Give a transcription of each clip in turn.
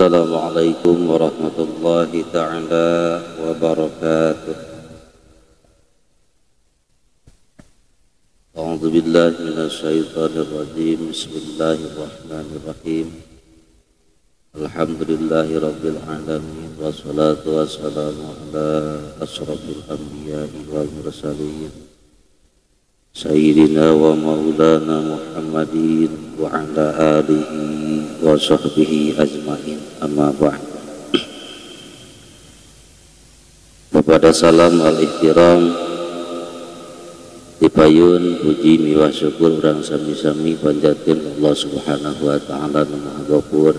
Assalamualaikum warahmatullahi ta'ala wabarakatuh. A'udzu billahi minasyaitonir rajim. Bismillahirrahmanirrahim. Alhamdulillahi rabbil alamin wassalatu wassalamu ala asyrafil anbiya'i wal mursalin sayyidina wa maulana Muhammadin wa ala alihi wa sahbihi ajmain, amma ba'd. Kepada salam al-ihtiram dipayun puji miwah syukur urang sami-sami panjatkeun Allah Subhanahu wa taala nu Maha Ghafur.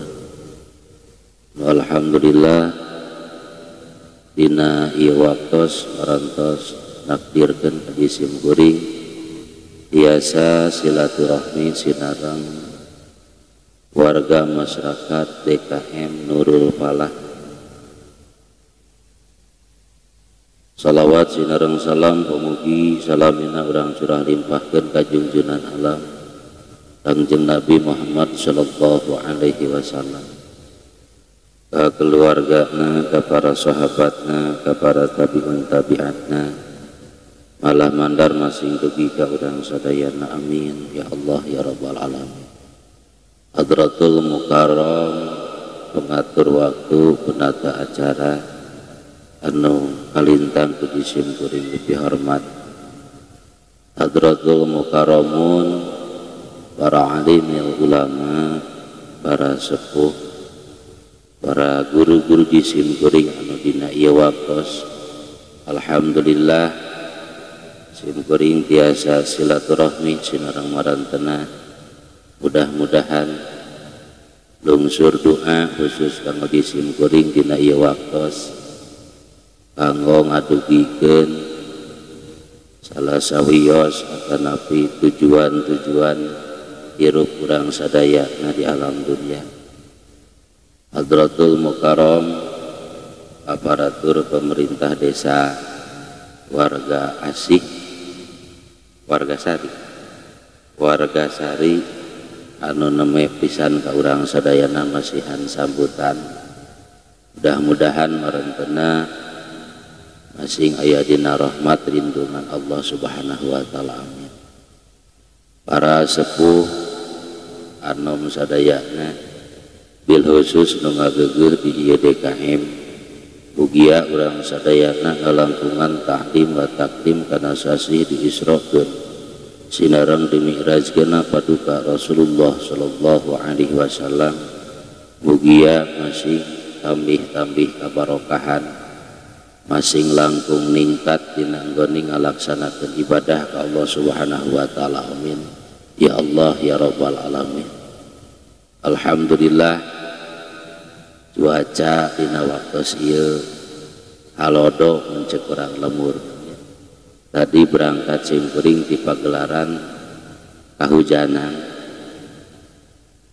Alhamdulillah dina ieu waktos parantos nakdirkeun ka jisim kuring tiasa silaturahmi sinareng warga masyarakat DKM Nurul Falah. Salawat sinareng salam pemugi salamina urang curah limpahkeun ka junjunan alam Kangjeng Nabi Muhammad sallallahu alaihi wasallam, ka keluargana, ka para sahabatna, ka para tabi'un tabi'atna, malah mandar masing dugi ka urang sadayana, amin ya Allah ya rabbal alamin. Hadratul Mukarram, pengatur waktu, penata acara anu kalintang ku jisim kuring lebih hormat. Hadratul Mukarramun, para alimil ulama, para sepuh, para guru-guru jisim kuring anu dina ieu waktos. Alhamdulillah sim kuring tiasa silaturahmi sinareng marantena. Mudah-mudahan lungsur doa khusus kanggo jisim kuring dina ieu waktos kanggo ngadugikeun salah sawios atanapi tujuan-tujuan hirup urang sadayana di alam dunia. Hadratul Mukarram, aparatur pemerintah desa, warga Asih, warga Sari anu neme pisan ka urang sadayana masihan sambutan. Mudah-mudahan marentena masing aya dina rahmat lindungan Allah Subhanahu wa taala, amin. Para sepuh anom sadayana bil khusus nu ngageugeuh di ieu DKM, mugia urang sadayana ngalangkungan taklim wa taklim kana sasih diisrokeun sinareng dimi'rajkeun paduka Rasulullah sallallahu alaihi wasallam. Mugia masih tambih-tambih kabarokahan, masing langkung ningkat dina nggone ngalaksanakeun ibadah ka Allah Subhanahu wa taala, amin ya Allah ya rabbal alamin. Alhamdulillah cuaca dina waktos ieu halodo mencek urang lemur. Tadi berangkat simkuring di pagelaran kahujanan,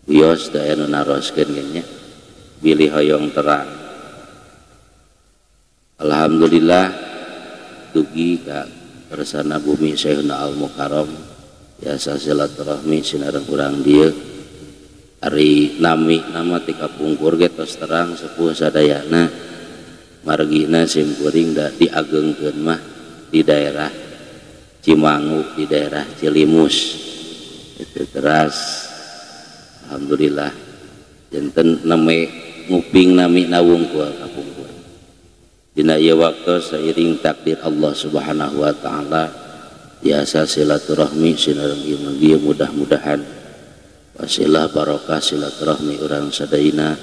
wios da anu naroskeun ge nya bilih hoyong terang. Alhamdulillah dugi ka kersana bumi Syekhna Al Mukarram biasa silaturahmi sinareng urang dieu. Ari nami nama ti kapungkur ge tos terang sepuh sadayana, margina simkuring da diageungkeun mah di daerah Cimangu, di daerah Cilimus itu teras. Alhamdulillah janten name nguping nami nawungkul kapungkur dina ieu waktu seiring takdir Allah Subhanahu wa taala biasa silaturahmi sinareng ieu mudah-mudahan wasilah barokah silaturahmi urang sadayana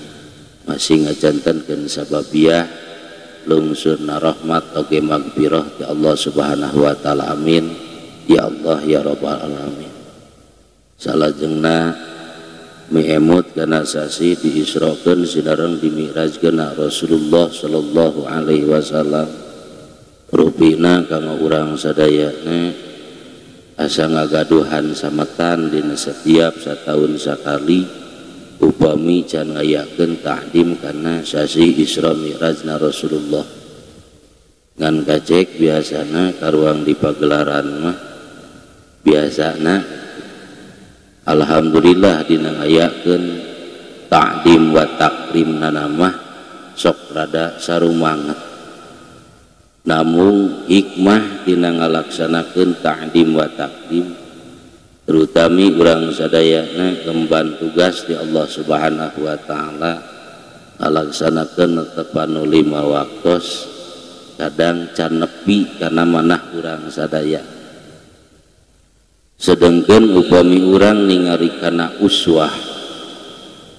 masing ngajantenkeun sababiah lungsurna rahmat oge magfirah ti Allah Subhanahu wa taala, amin ya Allah ya rabbal alamin. Salajengna miemut kana sasi diisrokeun sinareng dimi'rajkeun Rasulullah sallallahu alaihi wasallam. Rupina kanggo urang sadayana asa ngagaduhan sametan dina setiap sataun sakali upami can ngayakeun takdim kana sasi Isra Mi'rajna Rasulullah. Ngan kacek biasana karuang di pagelaran mah biasana alhamdulillah dina ngayakeun Ta'dim wa takrim nanamah sok rada sarumanget. Namun hikmah dina ngalaksanakeun ta'dim wa takrim terutami urang sadayana gemban tugas di Allah Subhanahu wa taala ngalaksanakeun netepan nu lima waktos kadang can nepi kana manah urang sadaya. Sedengkeun upami urang ningali kana uswah,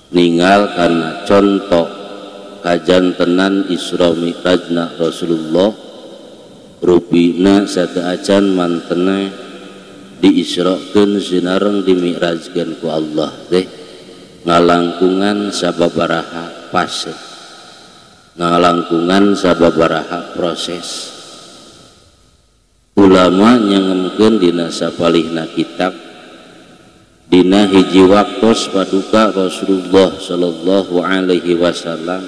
ninggal kana contoh kajantenan Isra Mi'rajna Rasulullah rupina sateuacan mantena diisrokeun sinareng dimi'rajkeun ku Allah teh ngalangkungan sababaraha fase, ngalangkungan sababaraha proses. Ulama nyangemkeun dina sapalihna kitab dina hiji waktos paduka Rasulullah sallallahu alaihi wasallam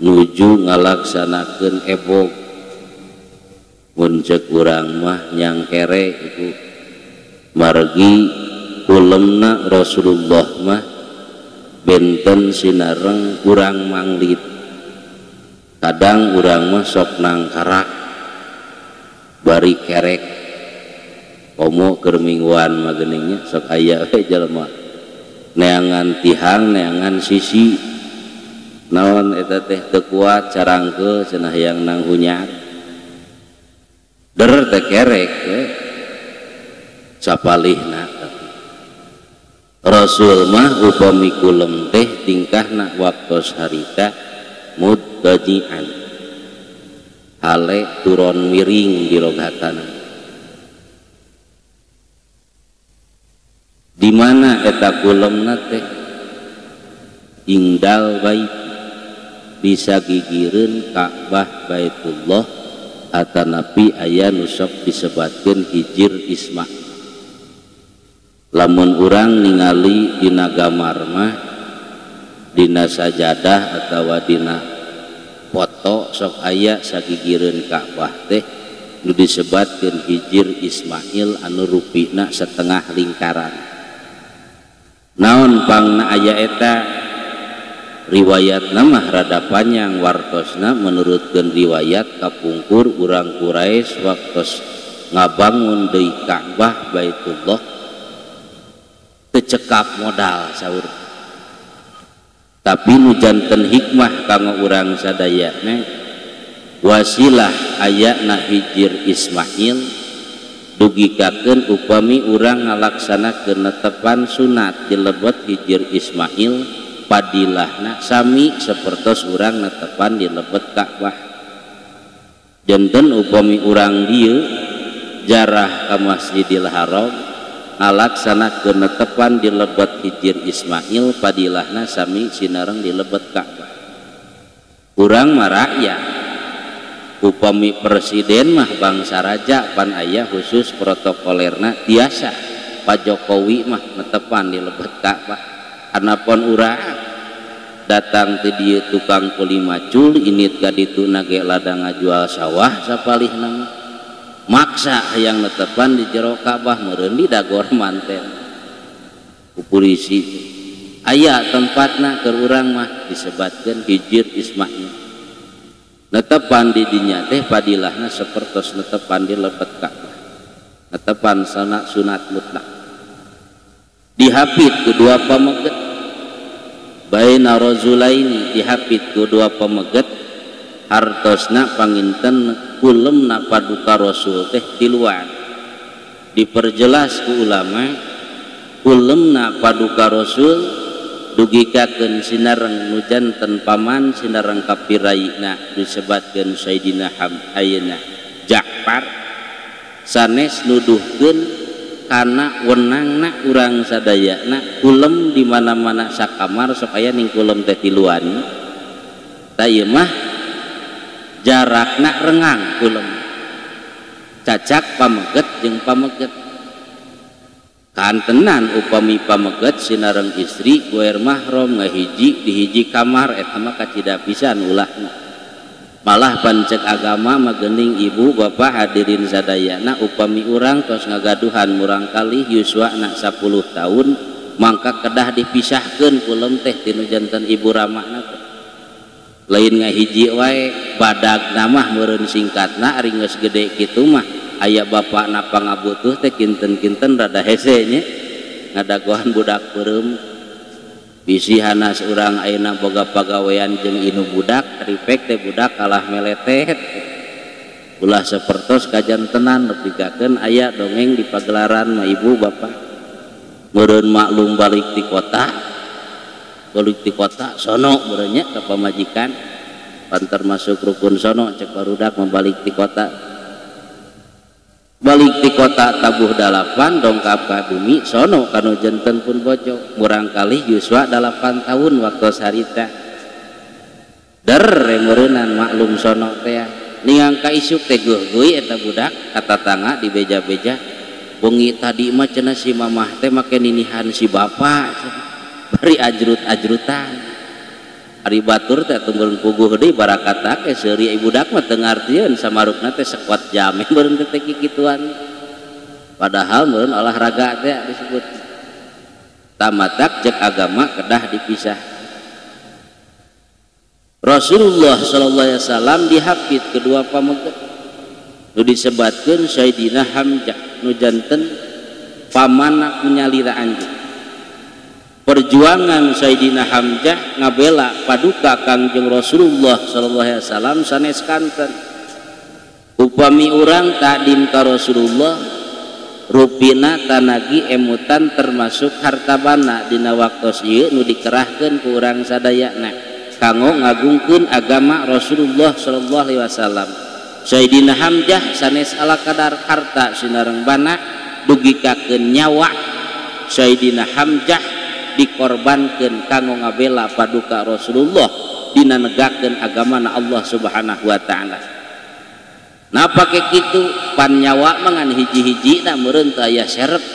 nuju ngalaksanakeun ebog. Mun ceuk urang mah nyangkere iku margi kulemna Rasulullah mah benten sinareng urang manglit. Kadang urang mah sok nangkarak bari kerek komo keur mingguan mah geuning sok aya we jelema neangan tihang neangan sisi naon eta teh teu kuat carangkeul cenah hayang nang hunyar der teh kerek we sapalihna. Rasul mah upami kulem teh tingkahna waktos harita muddajian hale turun miring di logatana. Di mana eta kulemna teh ingdal bait bisa gigireun Ka'bah Baitullah atanapi aya nu sok disebatkeun Hijir Ismail. Lamun urang ningali dina gamar mah dina sajadah atawa dina foto sok aya sagigireun Ka'bah teh nu disebatkeun Hijir Ismail anu rupina setengah lingkaran. Naon pangna aya eta? Riwayatna mah rada panjang wartosna menurutkeun riwayat kapungkur urang Quraisy waktos ngabangun deui Ka'bah Baitullah teu cekap modal saur. Tapi nu janten hikmah kanggo urang sadayana wasilah ayana Hijir Ismail dugikakeun upami urang ngalaksanakeun netepan sunat di lebet Hijir Ismail padilahna sami sapertos urang netepan di lebet Ka'bah. Janten upami urang dieu jarah ka Masjidil Haram ngalaksanakeun netepan di lebet Hijir Ismail padilahna sami sinareng di lebet Ka'bah. Urang mah rakyat, upami presiden mah bangsa raja pan aya khusus protokolerna tiasa. Pak Jokowi mah netepan di lebet Ka'bah. Anapun urang datang ti dieu tukang kuli macul init ka ditu nage ladang ngajual sawah sapalihna mah maksa hayang netepan di jero Ka'bah meureun di dagor manten ku polisi. Aya tempatna keur urang mah disebatkeun Hijir Ismail. Netepan di dinya teh padilahna sapertos netepan di lebet Ka'bah, netepan sana sunat mutlak. Dihapit ku dua pameget baina rajulaini, dihapit ku dua pameget hartosna panginten kulemna paduka Rasul teh tiluan. Diperjelas ku ulama kulemna paduka Rasul dugikakeun sinareng nu janten paman sinareng kapiraina disebatkeun Sayyidina Ayeuna Ja'far sanes nuduhkeun kana wenangna urang sadayana kulem di mana-mana sakamar sok aya ning kulem teh tiluan. Ta ieu mah jarakna rengang kulem cacak pameget jeung pameget. Kantenan upami pameget sinareng istri goer mahram ngahiji di hiji kamar eta mah kacida pisan ulahna. Malah pancek agama magening ibu bapak hadirin sadayana upami urang tos ngagaduhan murang kali yuswana 10 tahun Mangka kedah dipisahkeun kulem teh tinu janten ibu ramana teh. Lain ngahiji wae badagna mah meureun singkatna ari geus gede kitu mah aya bapakna pangabutuh teh kinten-kinten rada hese nya ngadagoan budak peureum. Bisi hanas urang ayeuna boga pagawean jeung inu budak ripek teh budak kalah meletet. Ulah sapertos kajantenan nepikakeun aya dongeng di pagelaran mah ibu bapak. Meureun maklum balik ti kota sono meureun nya ka pamajikan pan termasuk rukun sono cek barudak membalik ti kota. Balik ti kota tabuh 8 dongkap ka bumi sono kanu janten pun bojo murangkalih yuswa 8 tahun waktu harita. Der meureunan maklum sono teh ningang ka isuk teh geuh-geuy eta budak ka tatangga di beja-beja. Bengi tadi mah cenah si mamah teh make ninihan si bapak bari ajrut-ajrutan. Ari batur teh tunggureun puguh deui barakata ke seuri budak mah teu ngartieun samarukna teh sekuat jame meureun teh kikituan. Padahal meureun olahraga teh disebut. Tamatak cek agama kedah dipisah. Rasulullah sallallahu alaihi wasallam dihapit kedua pameget. Nu disebatkeun Sayyidina Hamzah nu janten pamanak menyalira anjeun. Perjuangan Sayyidina Hamzah ngabela paduka Kangjeng Rasulullah sallallahu alaihi wasallam sanes kanten. Upami urang takdim ka Rasulullah rupina tanagi emutan termasuk harta bana dina waktos ieu nu dikerahkeun ku urang sadayana kanggo ngagungkeun agama Rasulullah sallallahu alaihi wasallam. Sayyidina Hamzah sanes ala kadar harta sinareng bana dugikakeun nyawa Sayyidina Hamzah dikorbankeun kanggo ngabela paduka Rasulullah dina negakeun agamana Allah Subhanahu wa taala. Nah pake kitu pan nyawa mah ngan hiji-hijina meureun teu aya serep.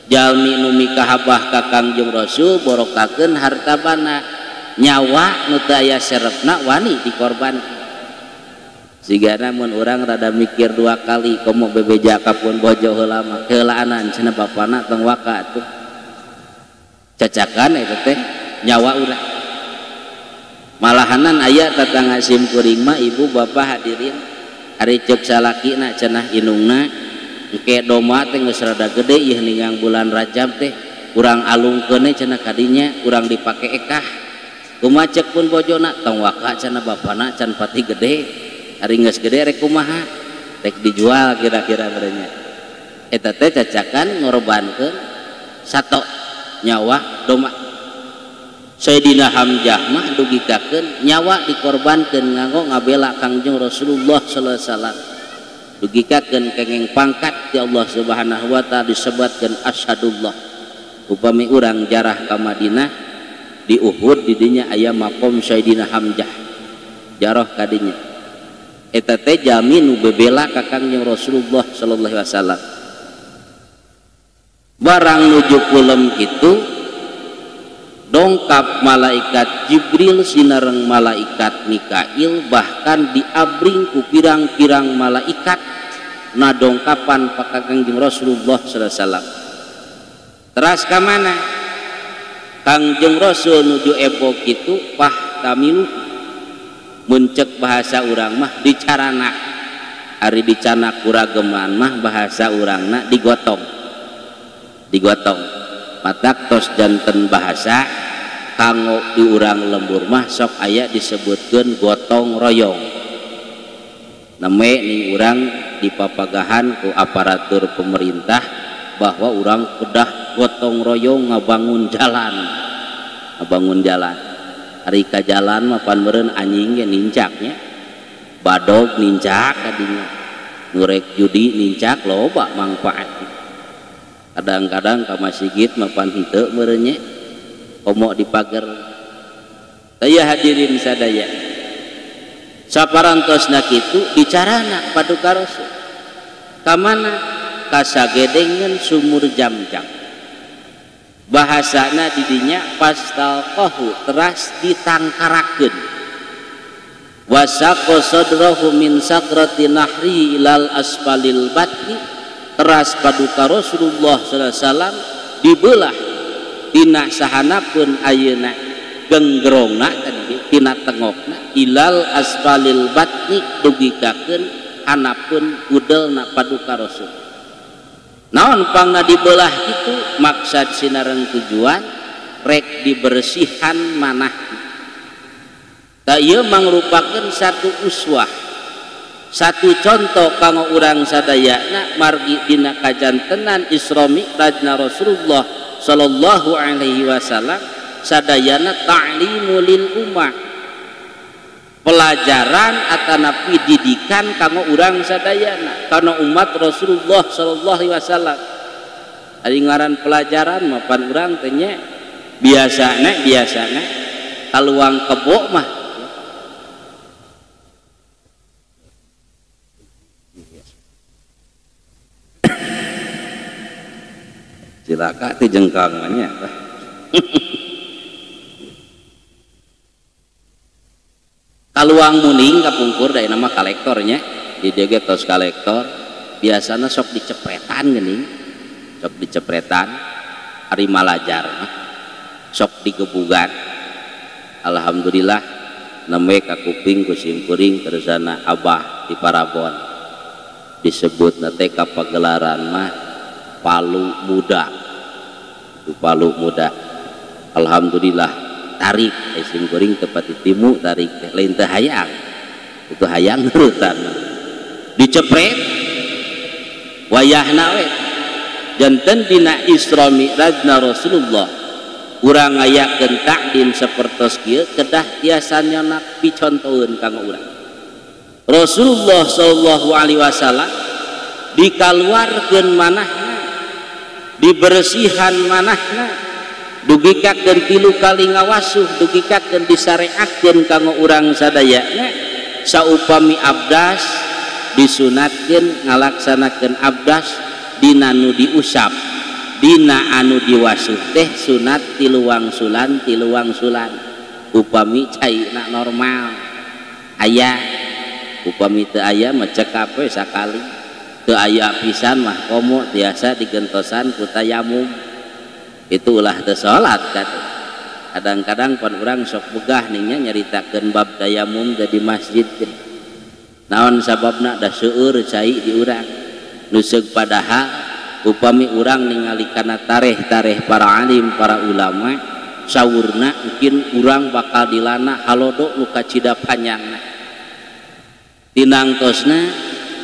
Jalmi nu mikahabah ka Kangjeng Rasul borokakeun harta bana nyawa nu teu aya serepna wani dikorbankeun. Sigana mun urang rada mikir dua kali komo bebeja ka pun bojo heula mah heulaanan cenah bapana tong waka atuh. Cacakan eta teh nyawa urang. Malahanan aya tatangga sim kuring mah ibu bapak hadirin ari ceuk salakina cenah inungna engke doma teh geus rada gede ieu ninggang bulan Rajab teh urang alungkeun cenah kadinya urang dipake ekah. Kumaha ceuk pun bojona tong waka cenah bapana can pati gede. Ari geus gede rek kumaha rek dijual kira-kira merenya. Eta teh cacakan ngorbankeun sato nyawa doma. Sayyidina Hamzah mah dugikakeun nyawa dikorbankeun nganggo ngabela Kangjeng Rasulullah sallallahu alaihi wasallam. Dugikakeun kengeng pangkat ti Allah Subhanahu wa taala disebatkeun asyhadullah. Upami urang jarah ka Madinah di Uhud di dinya aya makom Sayyidina Hamzah. Jarah ka dinya. Eta teh jalmi nu bebela ka Kangjeng Rasulullah sallallahu alaihi wasallam. Barang nuju kulem kitu dongkap malaikat Jibril sinareng malaikat Mikail bahkan diabring ku pirang-pirang malaikat na dongkapan paka Kangjeng Rasulullah sallallahu alaihi wasallam. Teras ka mana? Kangjeng Rasul nuju ebo kitu pah tamilu muncek bahasa urang mah dicarana. Ari dicana kurageman mah bahasa urangna digotong. Digotong. Matak tos janten bahasa kanggo di urang lembur mah sok aya disebutkeun gotong royong. Neme ning urang dipapagahan ku aparatur pemerintah bahwa urang kedah gotong royong ngabangun jalan. Ngabangun jalan. Ari ka jalan mah pan meureun anjing ge nincaknya. Badog nincak kadinya. Nu rek judi nincak loba mangfaat. Kadang-kadang ka masjid mah pan henteu meureun nya. Komo dipager. Daya hadirin sadaya. Saparantosna kitu bicarana paduka Rasul. Ka mana? Ka sagedengeun sumur Jam-Jam. Bahasana didinya pastalqahu teras ditangkarakeun. Wasaqo sadrahu min sakrati nahri ilal asfalil batni teras paduka Rasulullah sallallahu alaihi wasallam dibelah tina sahanapeun ayeuna genggerongna tadi tina tengokna ilal asfalil batni dugikakeun hanapeun udelna paduka Rasul. Naon pangna dibelah kitu maksad sinareng tujuan rek dibersihan manah. Ta ieu mangrupakeun satu uswah, satu contoh kanggo urang sadayana margi dina kajantenan Isra Mi'rajna Rasulullah sallallahu alaihi wasallam sadayana ta'limu lil ummah, pelajaran atanapi didikan kanggo urang sadayana kana umat Rasulullah sallallahu alaihi wasallam. Ari ngaran pelajaran mah pan urang teh nya biasana kaluang kebo mah cilaka teh jengkang mah nya. Kaluang muning kapungkur da nama kolektornya di dieu ge tos kolektor biasana sok dicepretan geuning, sok dicepretan ari malajar mah sok digebugan. Alhamdulillah nembe ka kuping ku simkuring tersana abah di Parabon disebutna teh ka pagelaran mah Palu Muda. Itu Palu Muda. Alhamdulillah tarik sim kuring tepat ditimu tarik lain teh hayang itu hayang nurutan dicepret wayahna we janten dina Isra Mi'rajna Rasulullah urang ngayakeun takdim sapertos kieu kedah tiasa nyonak picontoeun kanggo urang. Rasulullah sallallahu alaihi wasallam dikaluarkeun manahna, dibersihan manahna, dugikakeun tilu kali ngawasuh, dugikakeun disareatkeun kanggo urang sadayana. Saupami abdas disunatkeun ngalaksanakeun abdas dina nu diusap, dina anu diwasuh teh sunat tilu wangsulan tilu wangsulan. Upami caina normal aya, upami teu aya mah cekap we sakali, teu aya pisan mah komo tiasa digentosan ku tayamum. Itu ulah teu salat kan. Kadang-kadang pan urang sok begah ning nya nyaritakeun bab tayamum di masjid teh. Naon sababna da seueur cai di urang. Nu seug padahal upami urang ningali kana tareh-tareh para alim, para ulama, saurna mungkin urang bakal dilana halodo nu kacida panjangna. Tinangtosna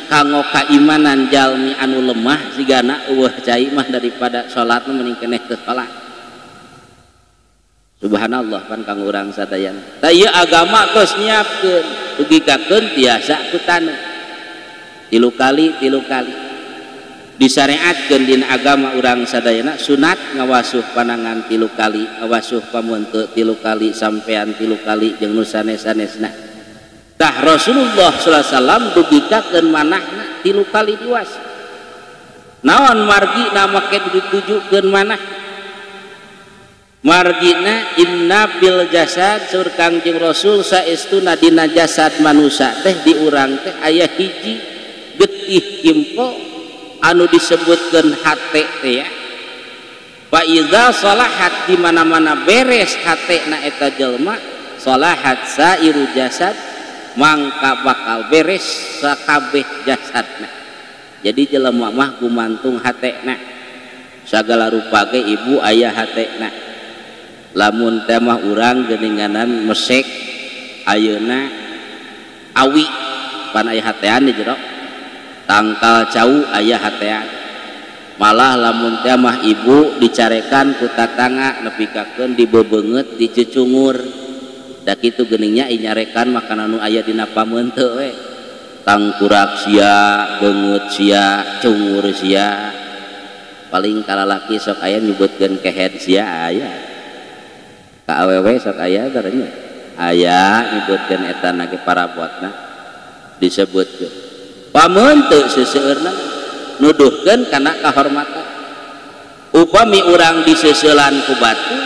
kanggo kaimanan jalmi anu lemah sigana eueuh cai mah daripada salatna mending keneh teu salat. Subhanallah pan kanggo urang sadayana. Tah ieu agama tos nyiapkeun dugikakeun tiasa ku taneuh. Tilu kali tilu kali. Disyariatkeun dina agama urang sadayana sunat ngawasuh panangan tilu kali, ngawasuh pamunte tilu kali, sampean tilu kali jeung nu sanes-sanesna. Tah Rasulullah sallallahu alaihi wasallam dugikakeun manahna tilu kali diwas. Naon margina make ditujukeun manah? Margina inna bil jasad sur Kangjeng Rasul saestuna dina jasad manusia teh di urang teh aya hiji getih kimpo anu disebutkeun hate teh ya. Fa iza salahat di mana-mana beres hate na eta jelema salahat sairu jasad mangka bakal beres sakabeh jasadna. Jadi jelema mah gumantung hatena, sagala rupa ge ibu aya hatena. Lamun teh mah urang geuninganan mesek ayeuna awi pan aya hatean di jero, tangkal cau aya hatean. Malah lamun teh mah ibu dicarekan ku tatangga nepikakeun dibebeungeut dicucungur. Da kitu geuningnya inyarekan makanan nu aya dina pameunte we. Tangkurak sia, beungeut sia, cungur sia. Paling kalalaki sok aya nyebutkeun kehed sia aya. Ka awewe sok aya taranya. Aya nyebutkeun eta na ge parabotna disebutkeun. Pameunte seseueurna nuduhkeun kana kahormatan. Upami urang diseseulan ku batu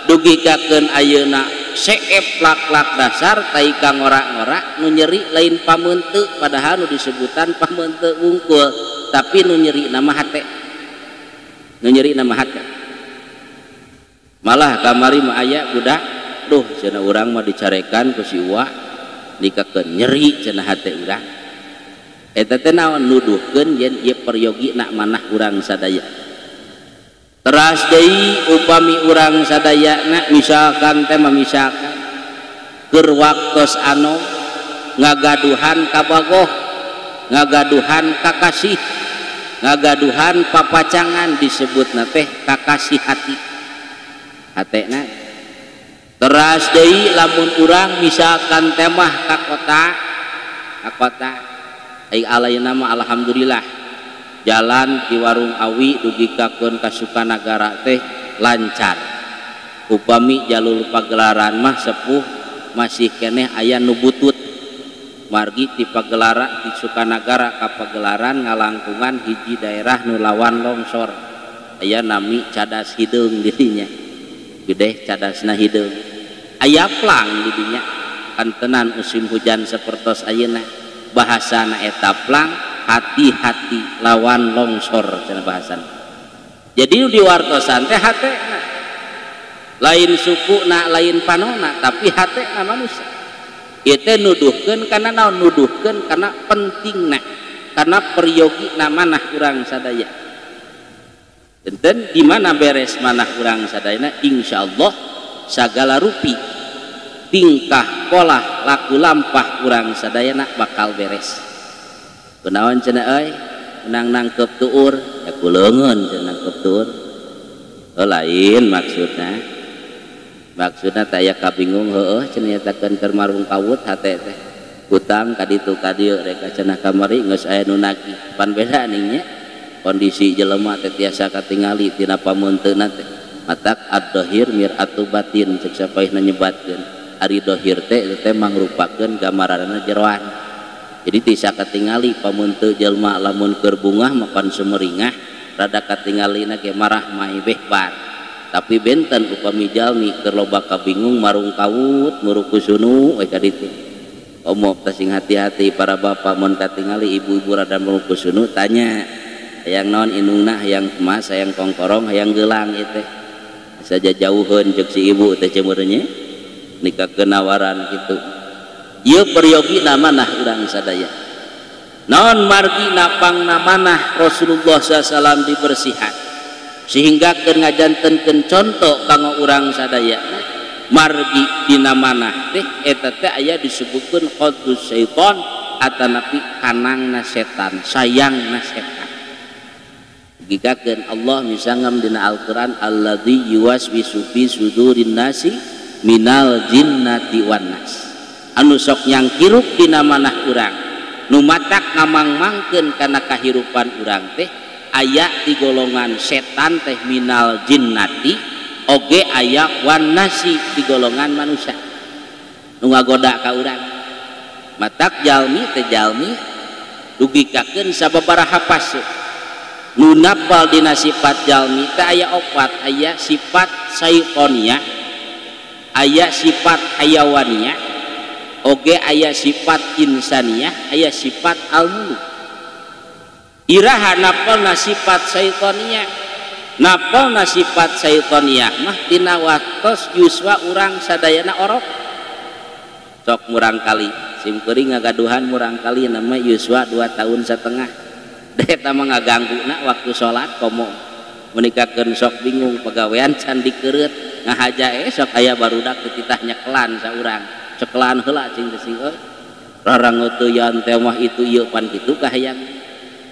dugikakeun ayeuna seep lak-lak dasar tai ka ngorak-ngorak nu nyeri lain pameunte, padahal nu disebutan pameunte wungkul, tapi nu nyeri nama hate. Nu nyeri nama hate. Malah kamari mah aya budak, duh cenah urang mah dicarekan ku si uwa nikakeun nyeri cenah hate urang. Eta teh naon nuduhkeun yen ieu peryogi nak manah urang sadaya. Teras deui upami urang sadayana misalkan teh misalkan keur waktos anu ngagaduhan kabagoh, ngagaduhan kakasih, ngagaduhan papacangan disebutna teh kakasih hati. Hatena teras deui lamun urang misalkan teh mah ka kota, ka kota ai alayna mah alhamdulillah jalan di Warung Awi dugi ka keun ka Sukanagara teh lancar. Upami jalur Pagelaran mah sepuh masih keneh aya nu butut. Margi ti Pagelaran di Sukanagara ka Pagelaran ngalangkungan hiji daerah nu lawan longsor. Aya nami cadas hideung dirinya. Gede cadasna hideung. Aya plang di dinya. Kantenan musim hujan sapertos ayeuna. Bahasana eta plang hati-hati lawan longsor cenah bahasana. Jadi nu diwartosan teh hatena. Lain sukuna, lain panona, tapi hatena manusia. Ieu teh nuduhkeun kana naon? Nuduhkeun kana pentingna, kana peryogi manah urang sadaya. Enten di mana beres manah urang sadayana insyaallah sagala rupi tingkah polah laku lampah urang sadayana bakal beres. Kunaon cenah euy? Menang nangkep tuur, ya kuleungeun cenah nangkep tuur. Oh lain maksudna. Maksudna teh aya kabingung heueuh cenah nyatakeun keur marung kawut hate teh. Hutang ka ditu ka dieu rek cenah kamari geus aya nu nagih. Pan beda ning nya. Kondisi jelema teh tiasa katingali tina pamunteuna teh. Matak ad-dohir mir'atu batin cek sapaehna nyebatkeun. Ari dohir teh teh mangrupakeun gambaranna jeroan. Jadi tiasa katingali pamunteu jelema lamun keur bungah mapan sumeringah rada katingalina ge marah mah behbar. Tapi benten upami jalmi keur loba kabingung marung kawut murukusunu we ka ditu. Omo teh sing hati-hati para bapak mun katingali ibu-ibu rada murukusunu tanya hayang naon indungna, hayang emas, hayang kongkorong, hayang gelang ieu teh. Saja jauheun ceuk si ibu teh ceumeureun nikah kenawaran kitu. Ieu peryogi manah urang sadaya. Naon margi napangna manah Rasulullah sallallahu alaihi wasallam dibersihan sehingga keur ngajantenkeun conto kanggo urang sadaya. Margi dina manah teh eta teh aya disebutkeun khaddus syaitan atanapi kanangna setan, sayangna setan. Gikakeun Allah misangam dina Al-Qur'an alladzi yuwaswisu fi sudurin nasi minal jinnati wan nas. Anu sok nyangkirup dina manah urang, nu matak ngamangmangkeun kana kahirupan urang teh aya di golongan setan teh minal jinnati oge aya wan nasi di golongan manusia nu ngagoda ka urang. Matak jalmi teh jalmi dugikakeun sababaraha fase. Nu napal dina sifat jalmi teh aya opat, aya sifat syaitoniah, aya sifat hayawaniyah, oge aya sifat insaniyah, aya sifat al-muluk. Iraha napalna sifat syaitoniah, napalna sifat syaitoniah mah tina waktos yuswa urang sadayana orok. Sok murang kali simkuring ngagaduhan murang kali nama yuswa 2 tahun setengah. Eta mah ngagangguna waktu salat komo menikakeun sok bingung pagawean can dikeureut ngahaja sok aya barudak teu titah nyekelan saurang. Cekelan heula cing teh sing euy. Rarangotoyan teh mah itu ieu pan kitu kahayang.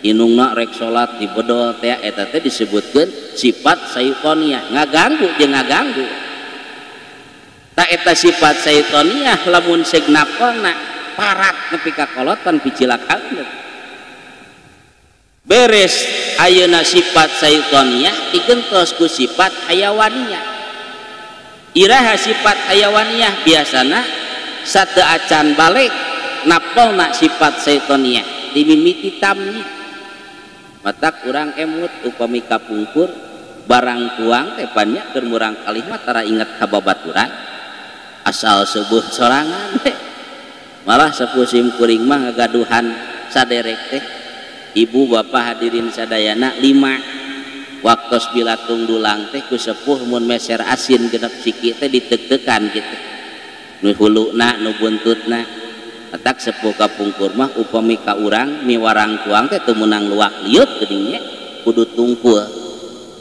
Inungna rek salat dibedol teh eta teh disebutkeun sifat syaitoniah, ngaganggu jeung ngaganggu. Ta eta sifat syaitoniah lamun seg napalna parat nepi ka kolot pan picilakaeun. Beres ayeuna sifat syaitoniah digentos ku sifat hayawaniyah. Iraha sifat hayawaniyah biasana sateu acan balik napalna sifat syaitoniah dimimiti tamyiz. Matak urang emut upami kapungkur barang tuang teh banyak keur murang kalih mah tara inget ka babaturan asal sebuh sorangan teh. Malah sepuh simkuring mah ngagaduhan saderek teh. Ibu bapak hadirin sadayana 5. Waktos bilatung dulang teh ku sepuh mun meser asin genep siki teh ditek-tekan gitu. Nu huluna nu buntutna. Atak sepuh kapungkur mah upami ka urang miwarang tuang teh teu meunang luak liut geuning nya kudu tungkul.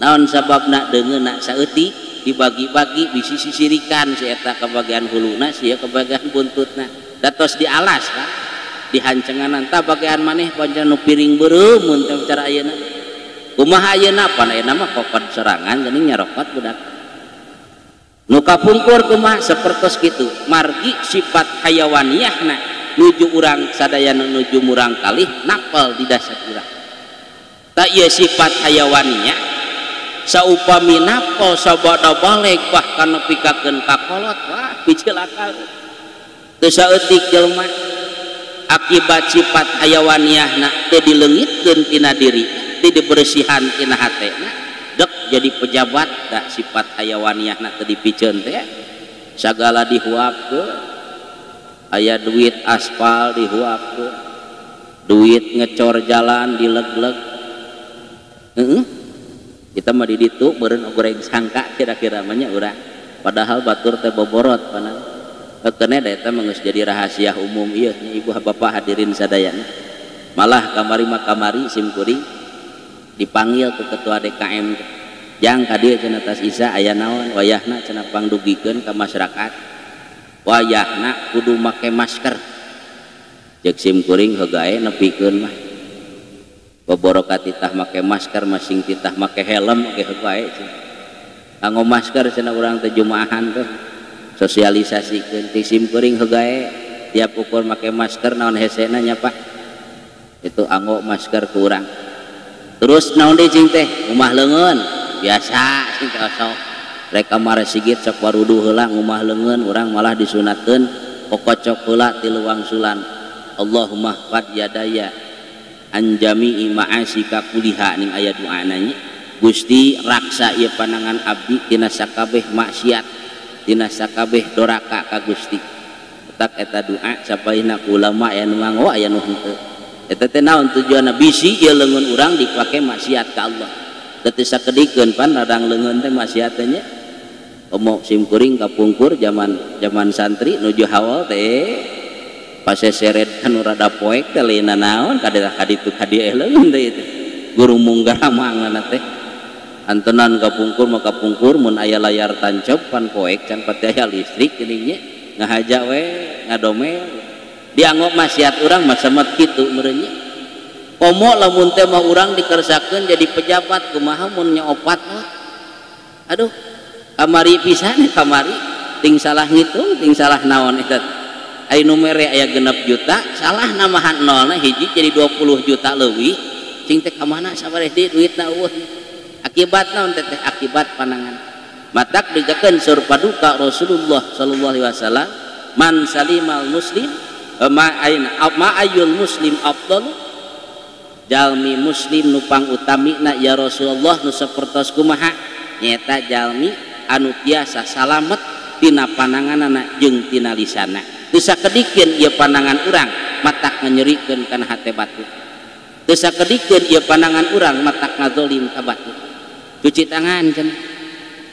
Naon sababna deungeunna saeutik dibagi-bagi bisi sisirikan si eta ka bagian huluna sia ka bagian buntutna. Da tos dialas kan dihancenganan tah bagian maneh pancen nu piring beureum mun teh cara ayeuna. Kumaha ayeuna pan ayeuna mah kokod sorangan geuning nyarokot budak. Nu kapungkur kumaha sapertos kitu margi sifat hayawaniyahna nuju urang sadayana nuju murang kalih napel di dasar urang. Ta ieu sifat hayawaniyah saupami napel sabada baleg bahkan nepikakeun ka kolot wah picilaka. Teu saeutik jelema akibat sifat hayawaniyahna teu dileungitkeun tina diri, teu dibersihan tina hatena, dek jadi pejabat da sifat hayawaniyahna teu dipiceun teh sagala dihuapkeun, aya duit aspal dihuapkeun, duit ngecor jalan dileg-leg. Heeh. Kita mah di ditu meureun goreng sangka kira-kira mah nya urang, padahal batur teh boborot panan. Keukeuh da eta mah geus jadi rahasia umum ieu nya ibu bapak hadirin sadayana. Malah kamari mah kamari sim kuring dipanggil ke ketua DKM jang ka dieu cenah tas Isa aya naon wayahna cenah pangdugikeun ka masyarakat wayahna kudu make masker. Ceuk sim kuring heugae nepikeun mah boboroka titah make masker masing titah make helm oge heugae cenah nganggo masker cenah urang teh jumaahan teh sosialisasikeun. Ceuk sim kuring heugae tiap ukur make masker naon hesena nya Pak itu anggo masker ku urang. Terus naon deui cing teh ngumah leungeun biasa cing teh osok rek kamari sigit sok waruduh heula ngumah leungeun urang malah disunatkeun kokocok heula tilu wangsulan Allahumma fad yadaya an jami'i ma'asika kuliha ning aya doana nya Gusti raksa ieu panangan abdi tina sakabeh maksiat tina sakabeh doraka ka Gusti. Tetak eta doa sapaihna ku ulama aya nu nganggo aya nu henteu. Eta teh naon tujuanna bisi ieu leungeun urang dipake maksiat ka Allah. Teu sakedikeun pan radang leungeun teh maksiat teh nya. Komo sim kuring kapungkur zaman santri nuju hawal teh paseseret anu rada poek teh lain naon kadelah kaditu kadieu leungeun teh itu. Guru munggaramangna teh. Antenan kapungkur mah kapungkur mun aya layar tancap pan poek can pati aya listrik geuning nya ngahaja we ngadomel. Dianggap maksiat urang mah samet kitu meureun nya. Komo lamun teh mah urang dikersakeun jadi pejabat kumaha mun nya opat mah. Aduh, kamari pisan kamari ting salah ngitung ting salah naon eta. Aya nu mere aya 6 juta, salah namahan nolna hiji jadi 20 juta leuwih. Cing teh ka mana sabareh deui duitna eueuh. Akibat naon teh teh akibat panangan. Matak dijakeun sur paduka Rasulullah sallallahu alaihi wasallam man salimal muslim ma ayyul muslim afdal jalmi muslim nu pangutamina ya Rasulullah nu sapertos kumaha nyaeta jalmi anu tiasa salamet tina pananganana jeung tina lisana. Teu sakedikeun ieu panangan urang matak nganyerikeun kana hate batur. Teu sakedikeun ieu panangan urang matak ngazolim ka batur. Cuci tangan cenah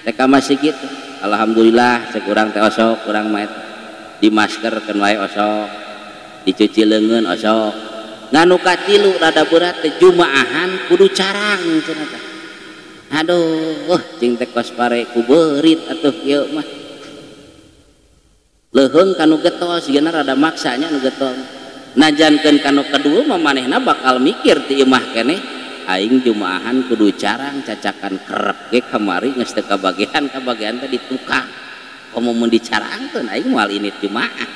teh ka masjid. Alhamdulillah cek urang teh osok urang mah di masker keun wae osok dicuci leungeun osok. Nganu katilu rada berat teh jumaahan kudu carang cenah teh. Aduh cing teh kos pare ku beurit atuh ieu mah. Leuheung kanu getol sigana rada maksanya nu getol. Najankeun kanu kadua mah manehna bakal mikir ti imah keneh aing jumaahan kudu carang cacakan kerep ge kamari geus teu kabagian kabagian teh ditukang. Komo mun dicarangkeun aing moal init jumaah.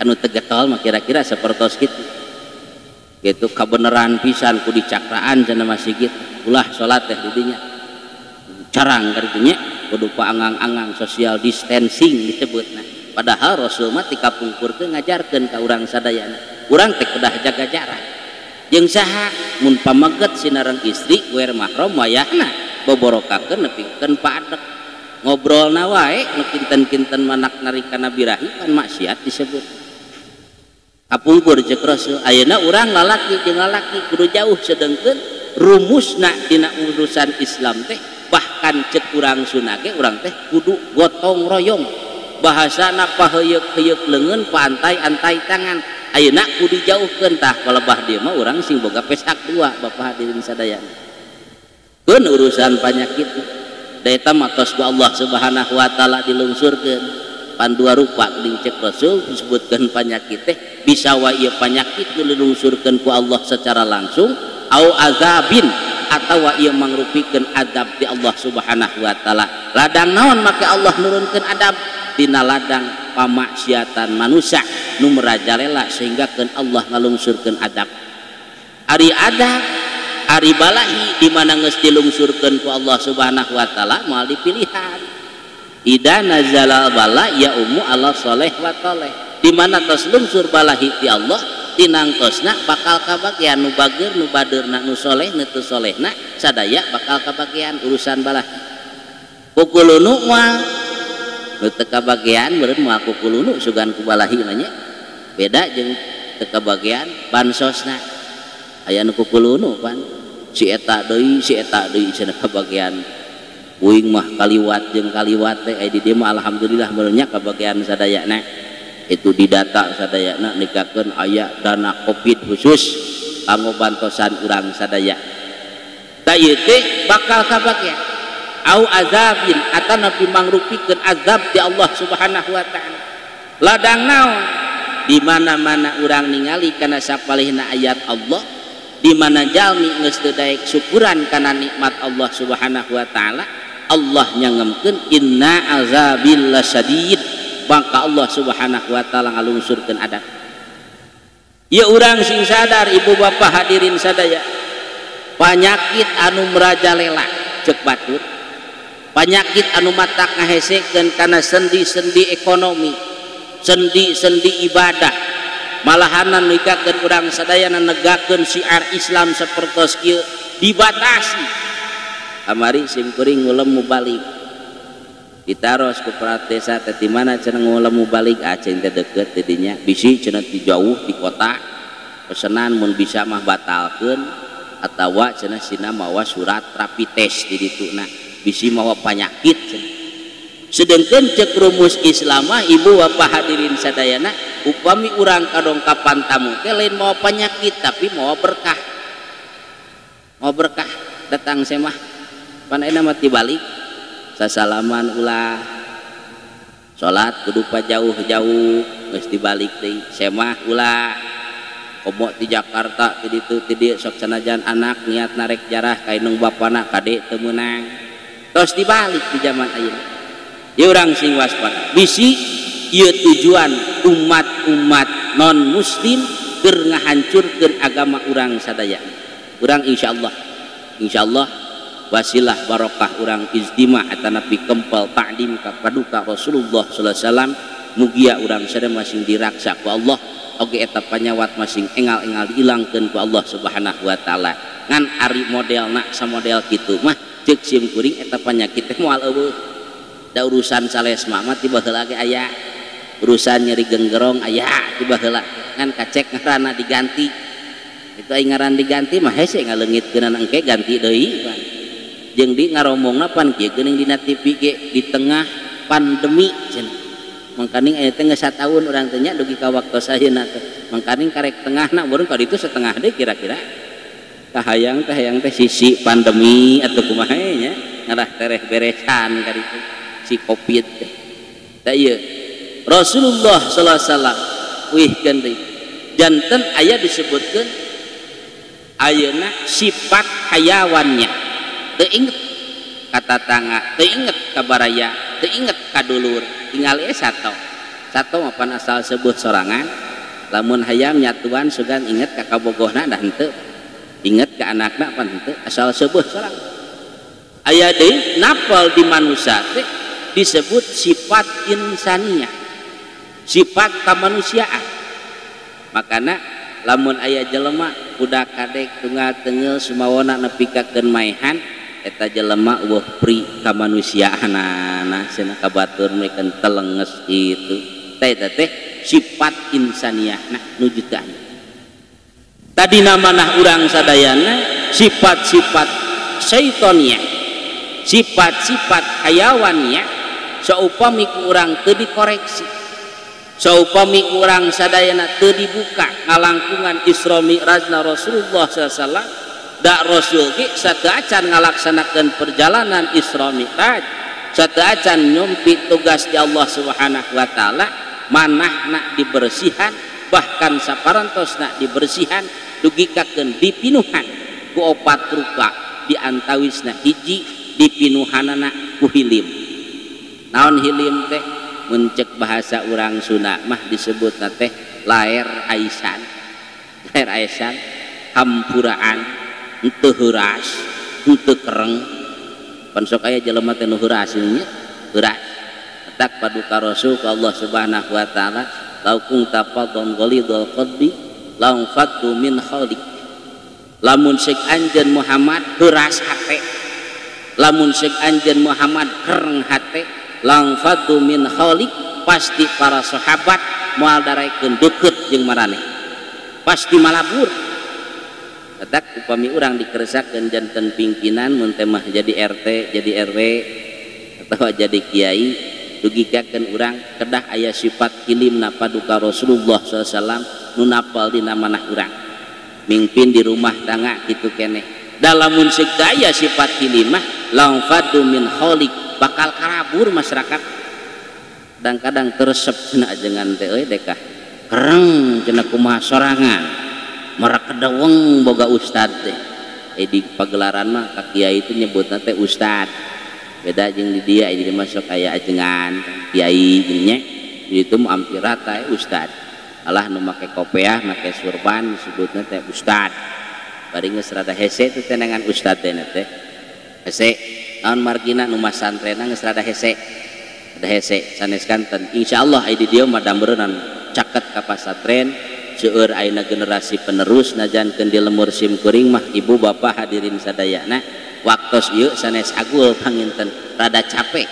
Kanu teu getol mah kira-kira sapertos kitu. Gitu kabeneran pisan ku dicakraan cenah masjid ulah salat teh di dinya. Carang karitunya kudu paangang-angang social distancing disebutna. Padahal Rasul mah ti kapungkur teh ngajarkeun ka urang sadayana. Urang teh kedah jaga jarak. Jeung saha mun pameget sinareng istri wer mahram wayahna boborokakeun nepikeun paadek. Ngobrolna wae nu kinten-kinten manak narikana birahi kan maksiat disebut. Kapungkur ceuk Rasul ayeuna urang lalaki jeung lalaki kudu jauh sedengkeun Rumusna dina urusan Islam teh bahkan cek urang Sunda ge urang teh kudu gotong royong. Bahasana paheuyeuk-heuyeuk leungeun paantai-antai tangan. Ayeuna kudu dijauhkeun tah palebah dieu mah urang sing boga pesak dua Bapak hadirin sadayana. Keun urusan panyakit da eta mah tos ku Allah Subhanahu wa taala dilungsurkeun. Pan dua rupa geuning cek Rasul disebutkeun panyakit teh bisa wae ieu panyakit nu dilungsurkeun ku Allah secara langsung au azabin atawa ieu mangrupikeun azab di Allah Subhanahu wa taala. Ladang naon make Allah nurunkeun adab dina ladang pamaksiatan manusia nu merajalela sehingga keun Allah ngalungsurkeun adab. Ari adab ari balahi di mana geus dilungsurkeun ku Allah Subhanahu wa taala moal dipilihan. Ida nazala bala ya ummu ala soleh wa toleh. Di mana tos lungsur balahi ti Allah tinangtosna bakal kabagian nu bager nu badeurna nu soleh nu teu solehna sadaya bakal kabagian urusan balahi. Kukulunu moal nu teu kabagian meureun moal kukulunu sugan ku balahi mah nya. Beda jeung teu kabagian bansosna. Aya nu kukulunu pan si eta deui cenah kabagian. Uing mah kaliwat jeung kaliwat teh aya di dieu mah alhamdulillah meureun nya kabagian sadayana. Itu didata sadayana nikakeun aya dana Covid khusus kanggo bantosan urang sadaya. Ta ieu teh bakal kabagian au azabin atanapi mangrupikeun azab di Allah Subhanahu wa taala. Ladang naon di mana-mana urang ningali kana sapalihna ayat Allah di mana jalmi geus teu daek syukuran kana nikmat Allah Subhanahu wa taala, Allah nyangemkeun inna azabil lasyadid. Maka Allah Subhanahu wa taala ngalungsurkeun adab. Ieu urang sing sadar ibu bapak hadirin sadaya, panyakit anu merajalela cek batur, panyakit anu matak ngahesekeun kana sendi-sendi ekonomi, sendi-sendi ibadah, malahanan nikakeun urang sadayana negakeun syiar Islam sapertos kieu dibatasi. Kamari sim kuring ngulem mubalik ditaros ku aparat desa teh di mana cenah ngulem mubalik aceng teh deukeut di dinya bisi cenah di jauh di kota pesenan mun bisa mah batalkeun atawa cenah sina mawa surat rapid test di dituna bisi mawa panyakit cenah. Sedengkeun cek rumus Islam mah ibu bapak hadirin sadayana upami urang kadongkapan tamu teh lain mawa panyakit tapi mawa berkah. Mawa berkah datang semah pan ayeuna mah tibalik sasalaman ulah salat kudu jauh-jauh geus dibalik deui semah ulah komo di Jakarta ti ditu ti dieu sok sanajan anak niat narek jarah ka indung bapana kade teu meunang tos dibalik di zaman ayeuna. Ieu urang sing waspada bisi ieu tujuan umat-umat non muslim keur ngahancurkeun agama urang sadaya. Urang insyaallah wasilah barokah urang ijtima atanapi kempel ta'lim ka paduka Rasulullah sallallahu alaihi wasallam mugia urang sadaya masing diraksa ku Allah oge eta panyawat masing engal-engal diilangkeun ku Allah Subhanahu wa taala. Ngan ari modelna samodel kitu mah ceuk sim kuring eta panyakit teh moal eueuh. Da urusan salesma mah ti baheula ge aya, urusan nyeri genggerong aya ti baheula ngan kacek ngaranna diganti. Itu ai ngaran diganti mah hese ngaleungitkeunana engke ganti deui pan. Jeung di ngaromongna pan kieu geuning dina TV ge di tengah pandemi cenah. Mangkaning aya teh geus sataun urang teh nya dugi ka waktos ayeuna teh. Mangkaning karek tengahna baru ka ditu setengah deui kira-kira. Kahayang teh hayang teh sisi pandemi atuh kumaha nya ngarah tereh beresan ka ditu si Covid teh. Tah ieu Rasulullah sallallahu alaihi wasallam wihkeun deui. Janten aya disebutkeun ayeuna sifat hayawannya. Teu inget ka tatangga, teu inget ka baraya, teu inget ka dulur, tinggal ieu sato. Sato mah pan asal sebut sorangan, lamun hayam nyatuan sugan inget ka kabogohna dah henteu. Inget ka anakna pan henteu, asal sebut sorangan. Aya deui napal di manusia teh disebut sifat insaniyah, sifat kemanusiaan. Makana lamun aya jelema kuda kadek tunggal tengil sumawona nepi ka keun maehan eta jelema eueuh pri kamanusiaanana cenah ka batur meukeun telenges kitu. Teh eta teh sifat insaniyahna nuju teh. Tadi namanah urang sadayana sifat-sifat syaitoniah, sifat-sifat hayawannya saupami ku urang teu dikoreksi, saupami ku urang sadayana teu dibuka ngalangkungan Isra Mi'rajna Rasulullah sallallahu alaihi wasallam. Da Rasul ge sateuacan ngalaksanakeun perjalanan Isra Mi'raj, sateuacan nyumpi tugas di Allah Subhanahu wa taala, manahna dibersihan, bahkan saparantosna dibersihan dugikakeun dipinuhan ku opat rupa, diantawisna hiji dipinuhanana ku hilim. Naon hilim teh? Mun cek bahasa urang Sunda mah disebutna teh laer aisan. Laer aisan hampuraan, henteu heuras, henteu kereng. Pan sok aya jelema teh nu heuras nya, heuras. Tak paduka Rasul ka Allah Subhanahu wa taala, lau kunta fadhon ghalidhal qalbi laung faddu min khaliq. Lamun sek anjeun Muhammad heuras hate, lamun sek anjeun Muhammad kereng hate, laung faddu min khaliq, pasti para sahabat moal daraekeun deukeut jeung maraneh, pasti malabur. Tatak upami urang dikeresakeun janten pimpinan mun teh mah jadi RT, jadi RW atawa jadi kiai, dugikakeun urang kedah aya sifat hilimna paduka Rasulullah sallallahu alaihi wasallam nu napal dina manah urang. Mingpin di rumah tangga kitu keneh. Dalamun seuk aya sifat hilim mah laung fadu min khaliq, bakal karabur masyarakat. Kadang-kadang teresep cenah ajengan teh euy dekah. Kereng cenah kumaha sorangan. Marakedeweng boga ustad teh. Di pagelaran mah ka kiai itu nyebutna teh ustad. Beda jeung di dia jadi masuk aya ajengan kiai nya itu mah hampir rata ustad. Alah nu make kopiah make surban disebutna teh ustad. Bari geus rada hese teh tenangan ustad teh teh. Hese naon margina nu masantrena geus rada hese. Rada hese sanes kanten. Insyaallah aya di dieu mah dameureunnan caket ka pasantren seueur ayeuna generasi penerus najankeun di lemur sim kuring mah ibu bapak hadirin sadayana waktos ieu sanes agul panginten rada capek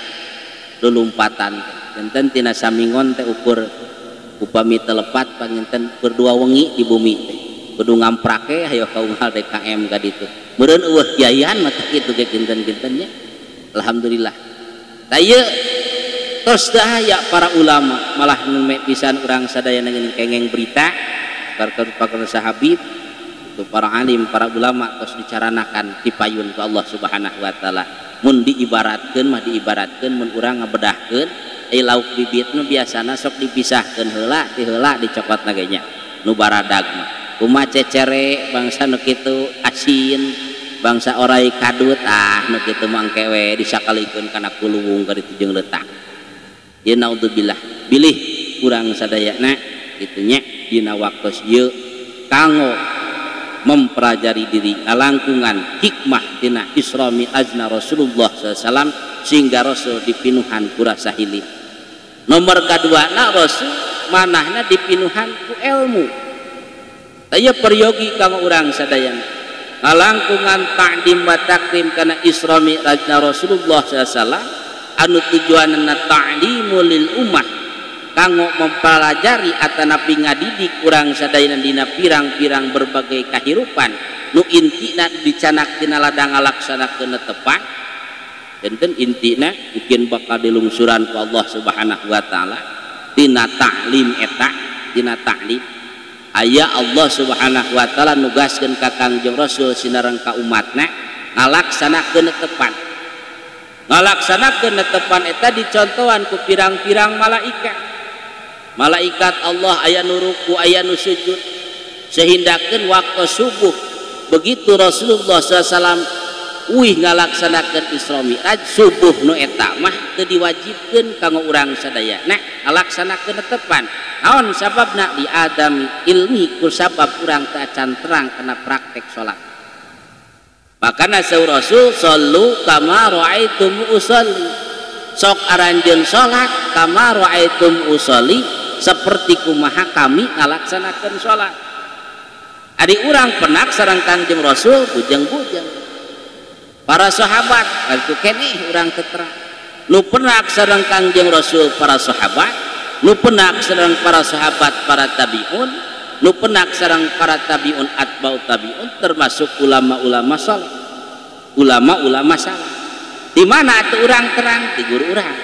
lulumpatan enten tina samingon teh ukur upami telepat panginten berdua wengi di bumi teh kudu ngamprake hayo kaunggal DKM ka ditu meureun eueuh kiaian mah teh kitu ge kinten-kinten nya. Alhamdulillah tah ieu tos teu aya para ulama malah nembe pisan urang sadayana geuning kengeng berita pakar sahabib itu para alim para ulama tos dicaranakan dipayun ku Allah Subhanahu wa taala. Mun diibaratkeun mah diibaratkeun mun urang ngabedahkeun lauk bibit nu biasana sok dipisahkeun heula ti heula dicokotna ge nya nu baradag mah kumaha cecere bangsa nu kitu asin bangsa orai kadut ah nu kitu mah engke we disakalikeun kana kuluwung ka ditu jeung leutak. Ieu naudzubillah bilih urang sadayana kitu nya dina waktos ieu kanggo mempelajari diri ngalangkungan hikmah tina Isra Mi'rajna Rasulullah sallallahu alaihi wasallam sehingga Rasul dipinuhan ku rasa hilim. Nomor kaduana Rasul manahna dipinuhan ku ilmu. Taya peryogi kanggo urang sadayana ngalangkungan ta'lim wa takrim kana Isra Mi'rajna Rasulullah sallallahu alaihi wasallam anu tujuanna ta'limu lil ummah kanggo mempelajari atanapi ngadidik urang sadayana dina pirang-pirang berbagai kahirupan nu intina dicanak tina ladang ngalaksanakeun tepat enten intina mungkin bakal dilungsuran ku Allah Subhanahu wa taala tina ta'lim eta tina ta'lim aya Allah Subhanahu wa taala nugaskeun ka Kangjeng Rasul sinareng ka umatna ngalaksanakeun tepat ngalaksanakeun tepan eta dicontohan ku pirang-pirang malaikat. Malaikat Allah aya nu ruku aya nu sujud sehindakeun waktu subuh begitu Rasulullah SAW uih ngalaksanakeun Isra Mi'raj subuh nu eta mah teu diwajibkeun kanggo urang sadayana ngalaksanakeun tepan. Naon sababna di adam ilmi ku sabab urang teu acan terang kana praktek salat. Makana saur Rasul sallu kama raaitum usolli sok aranjeun salat kama raaitum usolli seperti kumaha kami ngalaksanakeun salat. Ari urang penak sareng Kangjeng Rasul bujeng-bujeng. Para sahabat kitu keneh urang teu terang. Nu penak sareng Kangjeng Rasul para sahabat, nu penak sareng para sahabat para tabiun, Nu penak sareng para tabiun atba'u tabiun termasuk ulama-ulama saleh, ulama-ulama saleh. Di mana atuh urang terang ti guru urang,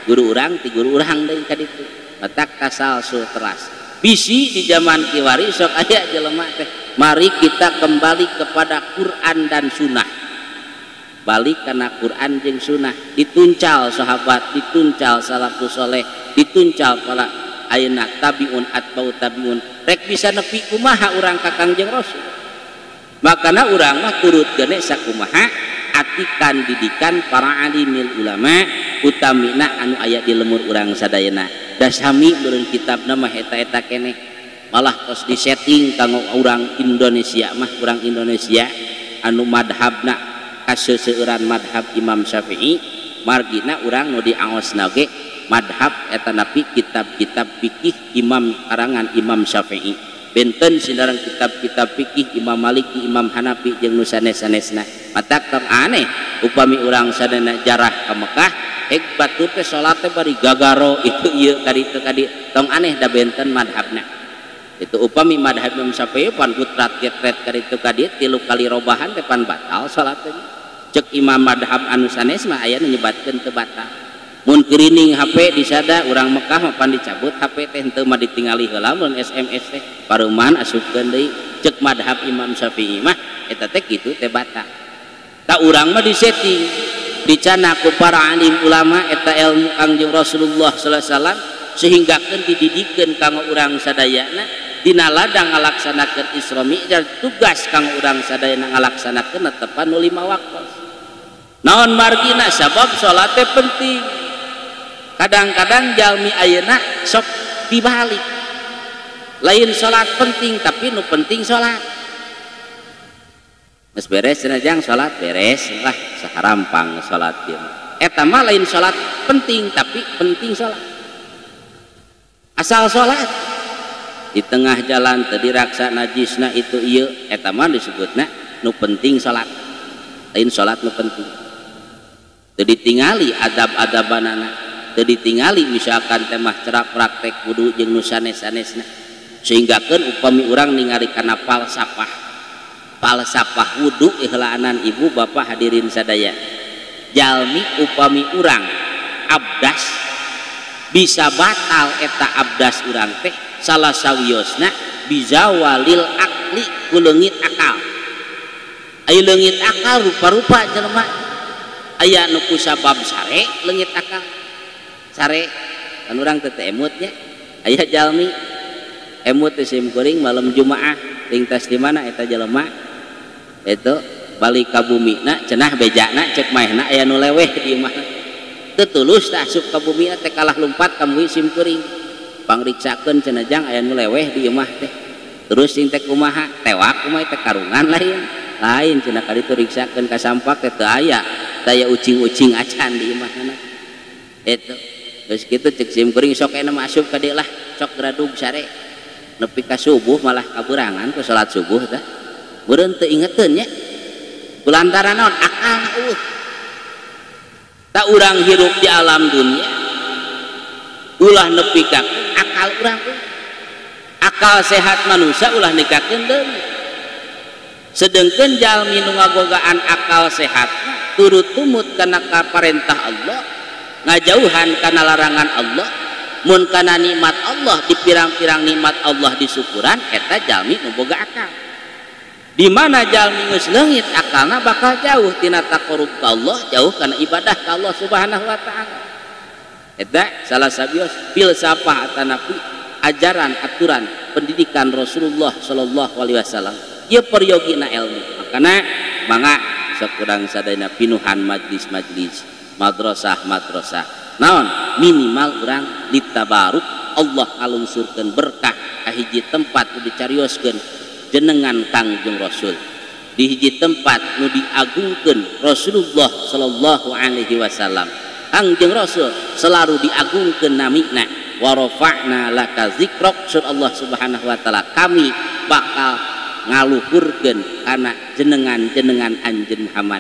guru urang ti guru urang deui ka ditu. Matak tasalsul teras. Bisi di zaman kiwari sok aya jelema teh, mari kita kembali kepada Quran dan sunnah. Balik kana Quran jeung sunnah, dituncal sahabat, dituncal salafus soleh, dituncal para ayeuna tabiun atba'u tabiun. Rek bisa nepi kumaha urang ka Kangjeng Rasul. Makana urang mah turut gene sakumaha atikan didikan para alimil ulama utamina anu aya di lemur urang sadayana. Da sami meureun kitabna mah eta-eta keneh. Malah tos disetting kanggo urang Indonesia mah, urang Indonesia anu madhabna kaseueuran madhab Imam Syafi'i, margina urang nu diaosna ge madhab eta napi kitab-kitab fikih imam karangan Imam Syafi'i. Benten sinareng kitab-kitab fikih Imam Maliki, Imam Hanafi jeung nu sanes-sanesna. Matak tong aneh upami urang sadayana jarah ka Mekah, hek batur teh salat teh bari gagaro itu ieu ka ditu ka dieu. Tong aneh da benten madhabna. Itu upami madhab Imam Syafi'i pan putrat getret ka ditu ka dieu 3 kali robahan teh pan batal salat teh. Cek imam madhab anu sanes mah aya nu nyebatkeun teu batal. Mun kirining HP disada urang Mekah mah pan dicabut HP teh henteu mah ditingali heula mun SMS teh paruman asupkeun deui. Cek madhab Imam Syafi'i mah eta teh kitu teh batal. Ta urang mah disetting dicana ku para alim ulama eta ilmu Kangjeng Rasulullah sallallahu alaihi wasallam sehingga keun dididikeun kanggo urang sadayana dina ladang ngalaksanakeun Isra Mi'raj, tugas kanggo urang sadayana ngalaksanakeun netepan nu 5 waktu. Naon margina sabab salat teh penting. Kadang-kadang jalmi ayeuna sok dibalik, lain salat penting tapi nu penting salat. Geus beres cenah jang salat beres lah saharampang salat ieu. Eta mah lain salat penting tapi penting salat. Asal salat di tengah jalan teu diraksa najisna itu ieu, eta mah disebutna nu penting salat. Lain salat nu penting. Teu ditingali adab-adabanana, teu ditingali misalkan teh mah cara praktek wudu jeung nu sanes-sanesna. Sehinggakeun upami urang ningali kana falsafah, falsafah wudu ihlaanan ibu bapak hadirin sadaya. Jalmi upami urang abdas bisa batal eta abdas urang teh salah sawiosna bizawalil akli ku leungit akal. Aya leungit akal rupa-rupa jelema. Aya nu ku sabab sare leungit akal. Sare kan urang teh emut nya. Aya jalmi emut teh sim kuring malam Jumaah ringtas di mana eta jelema itu balik ka bumina cenah bejana cek maehna aya nu leweh di imahna. Teu tulus tah asup ka bumina teh kalah lumpat ka bumi sim kuring. Pangriksakeun cenah jang aya nu leweh di imah teh. Terus sing teh kumaha? Tewak kumaha teh karungan lain. Lain cenah ka ditu riksakeun ka sampak teh teu aya. Daya ucing-ucing acan di imahna. Eta geus kitu cek sim kuring sok aya mah asup ka dieu lah, sok gradug sare. Nepi ka subuh malah kaburangan ku salat subuh teh. Beureun teu ingeteun nya. Kulantaran naon? Akal eueuh. Ta urang hirup di alam dunia ulah nepi ka akal urang eueuh. Akal sehat manusia ulah nikakeun deui. Sedengkeun jalmi nu ngabogaan akal sehat turut tumut kana parentah Allah, ngajauhan kana larangan Allah, mun kana nikmat Allah di pirang-pirang nikmat Allah disukuran eta jalmi nu boga akal. Di mana jalmi geus leungit akalna bakal jauh tina taqarrub ka Allah, jauh kana ibadah ka Allah Subhanahu wa taala. Eta salah sabios filsafah atanapi ajaran aturan pendidikan Rasulullah sallallahu alaihi wasallam. Ieu peryogina ilmu. Makana mangga sok urang sadayana pinuhan majlis-majlis, madrasah-madrasah. Naon minimal urang ditabaruk Allah ngalungsurkeun berkah ka hiji tempat nu dicarioskeun jenengan Kangjeng Rasul. Di hiji tempat nu diagungkeun Rasulullah sallallahu alaihi wasallam. Kangjeng Rasul selalu diagungkeun namina wa rafa'na laka zikrak, sur Allah Subhanahu wa taala. Kami bakal ngaluhurkeun kana jenengan-jenengan Anjeun Muhammad.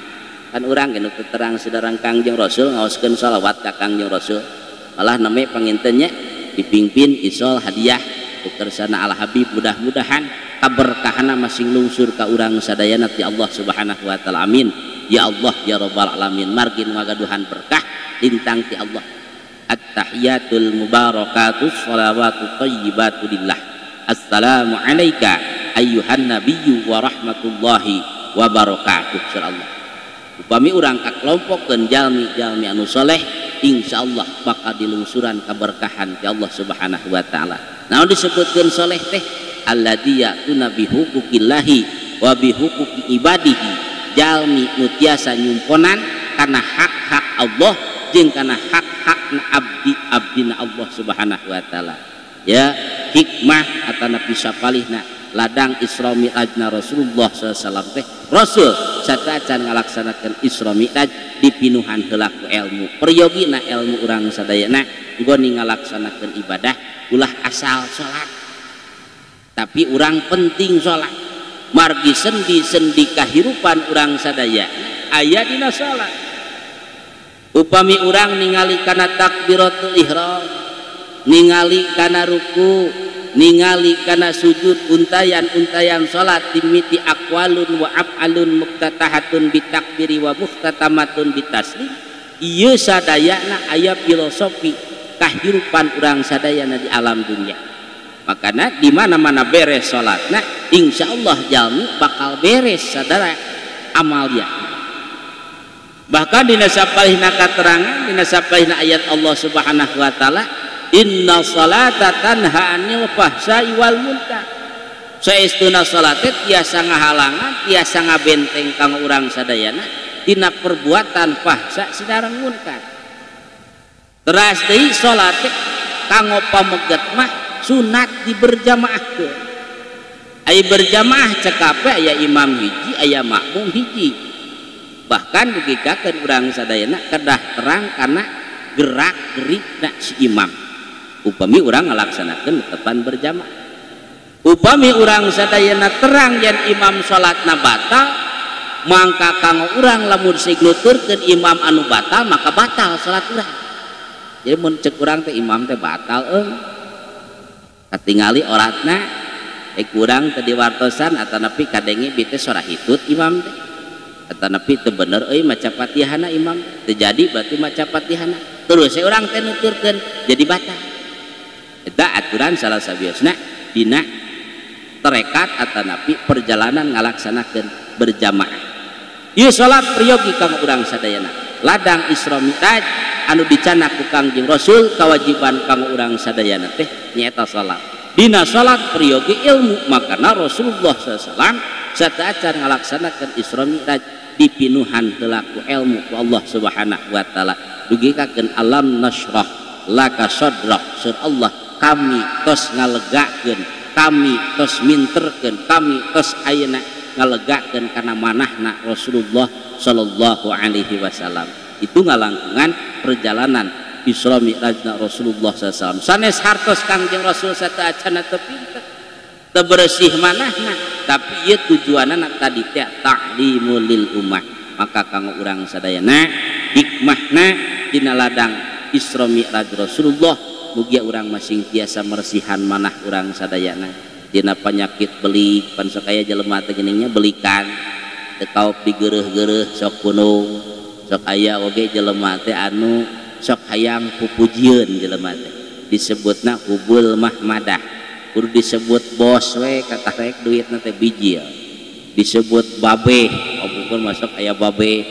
Kan urang ge nu terang sadarang Kangjeng Rasul ngaoskeun shalawat ka Kangjeng Rasul. Malah name panginten nya dipimpin isol hadiah ku kersana Al Habib mudah-mudahan kaberkahana masing lungsur ka urang sadayana ti Allah Subhanahu wa taala. Amin ya Allah ya rabbal alamin. Margi nu ngagaduhan berkah lintang ti Allah. At-tahiyatul mubarakatus shalawatu thayyibatu lillah. Assalamu alayka ayyuhan nabiyyu wa rahmatullahi wa barakatuh. Insyaallah upami urang kakelompokeun jalmi-jalmi anu soleh, insyaallah bakal dilungsuran kaberkahan ti Allah Subhanahu wa taala. Naon disebutkeun soleh teh? Alladzi ya'tuna bihuquqillahi wa bihuquqi ibadihi. Jalmi nu tiasa nyumponan kana hak-hak Allah jeung kana hak-hakna abdi-abdina Allah Subhanahu wa taala. Ya, hikmah atanapi sapalihna ladang Isra Mi'rajna Rasulullah SAW teh Rasul sateuacan ngalaksanakeun Isra Mi'raj dipinuhan heula ku ilmu. Peryogina ilmu urang sadayana nggoni ngalaksanakeun ibadah ulah asal salat. Tapi urang penting salat. Margi sendi-sendi kahirupan urang sadaya aya dina salat. Upami urang ningali kana takbiratul ihram, ningali kana ruku, ningali kana sujud, untayan-untayan salat dimiti aqwalun wa af'alun muftatahatun bitakbiri wa muftatamatun bitaslim. Ieu sadayana aya filosofi kahirupan urang sadayana di alam dunia. Makana di mana-mana beres salatna, insyaallah jalmi bakal beres sadara amalnya. Bahkan dina sapalihna katerangan, dina sapalihna ayat Allah Subhanahu wa taala, inna salata tanha 'anil fahsya'i wal munkar. Saestuna salat teh tiasa ngahalangan, tiasa ngabenteng kanggo urang sadayana tina perbuatan fahsya sareng munkar. Teras deui salat teh kanggo pameget mah sunat diberjamaahkeun. Aya berjamaah cekape aya imam hiji, aya makmum hiji. Bahkan dugikakeun urang sadayana kedah terang kana gerak-gerikna si imam. Upami urang ngalaksanakeun tepan berjamaah. Upami urang sadayana terang yen imam salatna batal, mangka kanggo urang lamun sig nuturkeun imam anu batal maka batal salat urang. Jadi mun ceuk urang teh imam teh batal euy. Katingali oratna kurang teh diwartosan atanapi kadenge bi teh sora hitut imam teh. Atanapi teu bener euy maca Fatihahna imam teu jadi berarti maca Fatihahna. Terus urang teh nuturkeun jadi batal. Eta aturan salah sabiosna dina tarekat atanapi perjalanan ngalaksanakeun berjamaah. Ieu salat priyogi kanggo urang sadayana. Ladang Isra Mi'raj anu dicanak ku Kangjeng Rasul kewajiban kanggo urang sadayana teh nyaeta salat. Dina salat priyogi ilmu, makana Rasulullah SAW sateuacan ngalaksanakeun Isra Mi'raj dipinuhan heula ku ilmu ku Allah Subhanahu wa taala. Dugikakeun alam nashrah laka sadrak, sur Allah kami tos ngalegakeun, kami tos minterkeun, kami tos ayeuna ngalegakeun kana manahna Rasulullah sallallahu alaihi wasallam. Itu ngalangkungan perjalanan Isra Mi'rajna Rasulullah SAW. Sanes hartos Kangjeng Rasul sateuacanna teu pinter, teu bersih manahna, tapi ieu tujuanna tadi teh ta'limul lil ummah. Maka kanggo urang sadayana hikmahna dina ladang Isra Mi'raj Rasulullah mugia urang masing tiasa mersihan manah urang sadayana dina penyakit belik. Pan sok aya jelema teh geuning nya belikan teu kaop digeureuh-geureuh sok punung. Sok aya oge jelema teh anu sok hayang pupujieun jelema teh disebutna hubul mahmadah. Kudu disebut bos we katarek duitna teh bijil. Disebut babeh, pupun masuk aya babeh,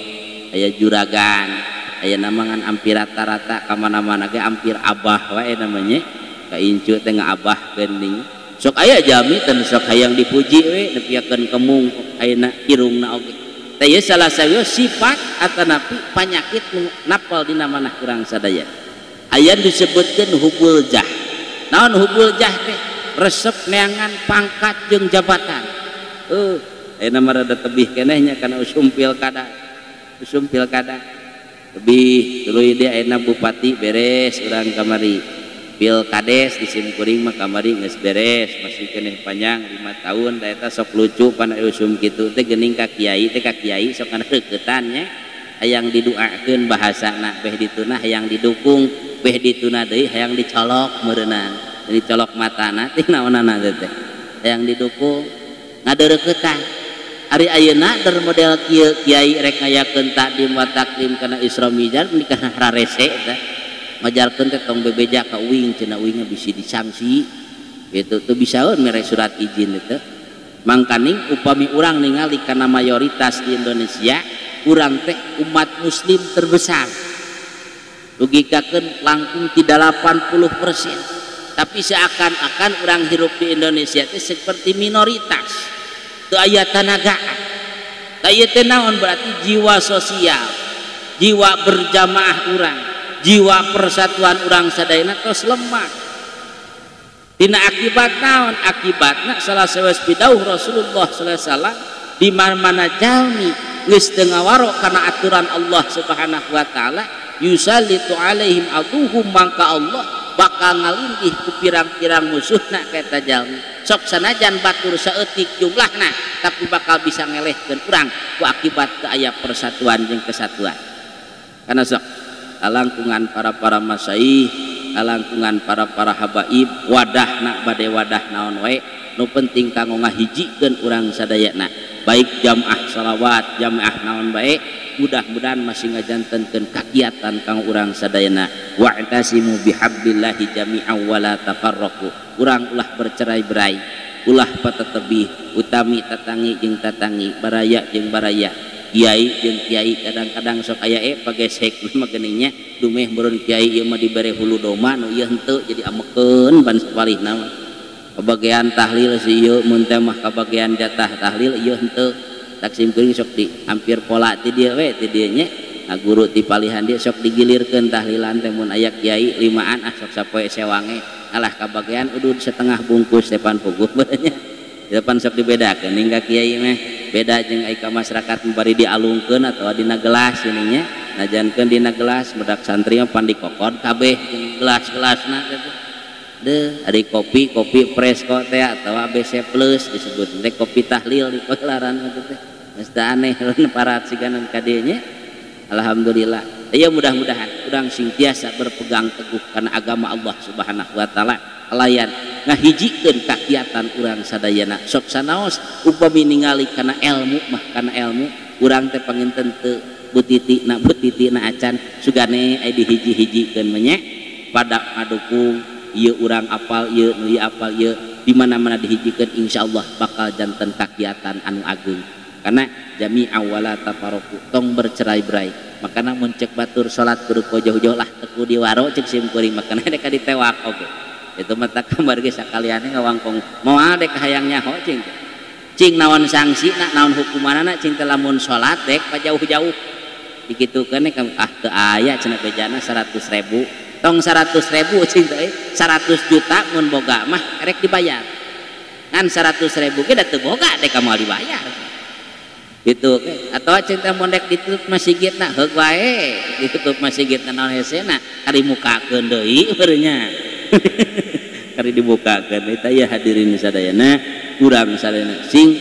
aya juragan, aya nama ngan hampir rata-rata ka mana-mana ge hampir abah wae namanya. Ka incu teh ngaabahkeun ning. Sok aya jalmi teh sok hayang dipuji we nepiakeun kemung ayeuna irungna oge. Teh ieu salah sawios sifat atanapi panyakit nu napal dina manah urang sadaya. Aya disebutkeun hubul jah. Naon hubul jah teh? Resep neangan pangkat jeung jabatan. Ayeuna mah rada tebih keneh nya kana usum pilkada. Usum pilkada. Tebih tuluy dia ayeuna bupati beres urang kamari. Pilkades di simkuring mah kamari geus beres, masih keneh panjang 5 tahun da eta sok lucu pan usum kitu teh geuning ka kiai teh ka kiai sok kana reuketan nya. Hayang diduakeun bahasana beh dituna, hayang didukung beh dituna deui, hayang dicolok meureunana. Dicolok matana teh naonana teh hayang didukung ngadeureuketan. Ari ayeuna der model kieu kiai rek ngayakeun takdim wa taklim kana Isra Mi'raj nikah rarese teh majalkeun teh tong bebeja ka uing cenah uingna bisi disangsi gitu teu bisaeun mere surat izin teh. Mangkaning upami urang ningali kana mayoritas di Indonesia urang teh umat muslim terbesar logikakeun langkung ti 80%. Tapi seakan-akan orang hirup di Indonesia itu seperti minoritas teu aya tanagaan. Tah ieu teh naon berarti jiwa sosial, jiwa berjamaah urang, jiwa persatuan urang sadayana tos lemah. Tina akibat naon? Akibatna salah sawes pidauh Rasulullah sallallahu alaihi wasallam di mana-mana jalmi geus teu ngawaro kana aturan Allah Subhanahu wa taala, yusallitu alaihim aduhum, mangka Allah bakal ngalindih ku pirang-pirang musuhna ka eta jalmi. Sok sanajan batur saeutik jumlahna tapi bakal bisa ngelehkeun urang ku akibat teu aya persatuan jeung kesatuan. Karena sok kalangkungan para-para masyayikh, kalangkungan para-para habaib, wadahna bade wadah naon wae nu penting kanggo ngahijikeun urang sadayana, baik jamaah salawat, jamaah naon bae, mudah-mudahan masih ngajantenkeun kagiatan kanggo urang sadayana. Wa'tasimu bihablillahi jami'an wala tafarraqu. Urang ulah bercerai-berai, ulah patetebih, utami tatangi jeung tatangi, baraya jeung baraya, kiai jeung kiai. Kadang-kadang sok aya pagesek mah geuning nya, dumeh meureun kiai ieu mah dibere hulu doma nu ieu henteu, jadi amekeun ban sapalihna mah. Kabagean tahlil si ieu mun teh mah kabagean jatah tahlil ieu henteu. Taksim kuring sok di hampir pola ti dieu we ti dieu nya. Nah, guru ti palihan dia sok digilirkeun tahlilan teh mun aya kiai limaan ah sok sapoe sewange alah kabagean udud setengah bungkus teh pan puguh nya. Depan sok dibedakeun hingga kiai mah beda jeung ai ka masyarakat bari dialungkeun atawa dina gelas ininya. Najankeun dina gelas budak santri mah pan dikokod kabeh jeung gelas-gelasna gitu. Deuh, ari kopi, kopi presko teh atawa ABC plus disebut teh kopi tahlil di pagelaran kitu teh. Geus teu aneh parat sigana ka dieu nya. Alhamdulillah. Ya mudah-mudahan urang sing tiasa berpegang teguh kana agama Allah Subhanahu wa taala, kalayan ngahijikeun kakiatan urang sadayana. Sok sanaos upami ningali kana ilmu mah kana ilmu urang teh panginten teu butiti na butiti na acan sugane aya dihiji-hijikeun mah nya pada ngadukung ieu urang apal ieu nu ieu apal ieu di mana-mana dihijikeun insyaallah bakal janten kakiatan anu agung. Karena jami'a wala tafarraqu, tong bercerai-berai. Makana mun cek batur salat kudu jauh-jauh lah teku diwaro cek sim kuring makana dek ditewak oge. Itu mah tak kamar ge sakaliane ngawangkong moal dek hayang nyaho cing. Cing naon sangsina naon hukumanana cing teh lamun salat dek jauh-jauh. Dikitukeun nek ah teu aya cenah bejana 100.000. Tong 100.000 cing teh 100 juta mun boga mah erek dibayar. Ngan 100.000 ge da teu boga dek moal dibayar. Gitu atau cinta mondek ditutup masjidna heug wae ditutup masjidna naon hesena kari mukakeun deui beureunnya. Kari dibukakeun eta ya hadirin sadayana urang sadayana sing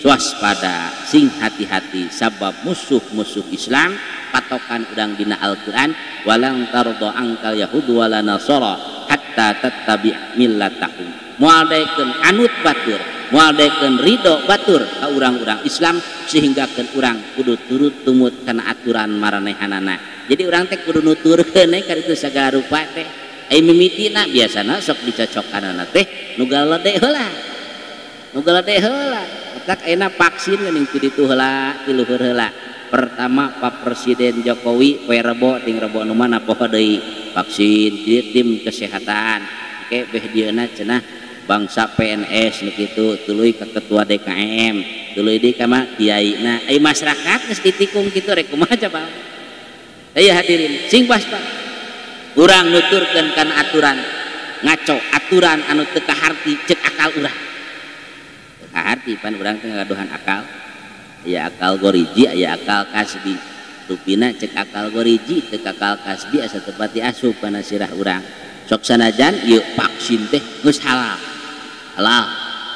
waspada sing hati-hati sabab musuh-musuh Islam patokan urang dina Al-Qur'an walang tarda angkal yahud wala nasara hatta tattabi' millatahum. Moal daekeun anut batur, moal daekeun ridho batur ka urang-urang Islam sehingga keun urang kudu turut tumut kana aturan maranehanana. Jadi urang teh kudu nuturkeun ka ditu sagala rupa teh. Ai mimitina biasana sok dicocokanana teh nu galede heula. Nu galede heula. Matak ayeuna vaksin geuning ti ditu heula, ti luhur heula. Pertama Pak Presiden Jokowi poe Rebo ting Rebo nu mana poho deui vaksin di tim kesehatan. Oke beh dieuna cenah bangsa PNS nu kitu tuluy ka ketua DKM tuluy di ka mah kiaina ai masyarakat geus ditikung kitu rek kumaha coba. Aya hadirin sing waspada urang nuturkeun kana aturan ngaco aturan anu teu kaharti ceuk akal urang. Teu kaharti pan urang teh ngagaduhan akal. Aya akal goriji aya akal kasbi. Rupina ceuk akal goriji teu akal kasbi asa teu pati asup kana sirah urang. Sok sanajan ieu vaksin teh geus halal. Halal,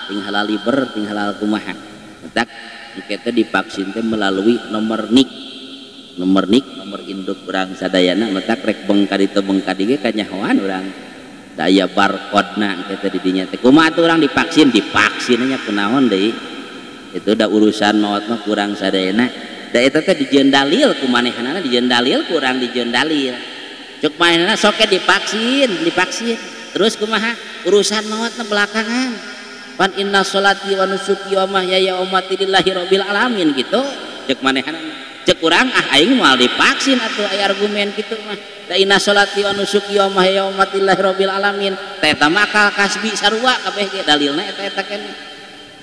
ting halal liber, ting halal kumaha. Matak engke teh divaksin teh melalui nomor NIK. Nomor NIK, nomor induk urang sadayana matak rek bengkadi teu bengkadi ge kanyahoan urang. Daya barcode-na kita di dinya teh. Kumaha atuh urang divaksin? Divaksin nya kunaon deui? Itu udah urusan maot mah kurang sadayana. Da eta teh dijieun dalil ku manehanana, dijieun dalil ku urang dijieun dalil. Cuk manehanana sok ge divaksin, divaksin. Terus kumaha? Urusan maot mah belakangan. Pan inna sholati wa nusuki wa mahyaya wa mamati lillahi rabbil alamin gitu. Cek manehanana. Cek urang ah aing moal divaksin atuh aya argumen kitu mah. Da inna sholati wa nusuki wa mahyaya wa mamati lillahi rabbil alamin. Teh eta mah akal kasbi sarua kabeh ge dalilna eta eta keneh.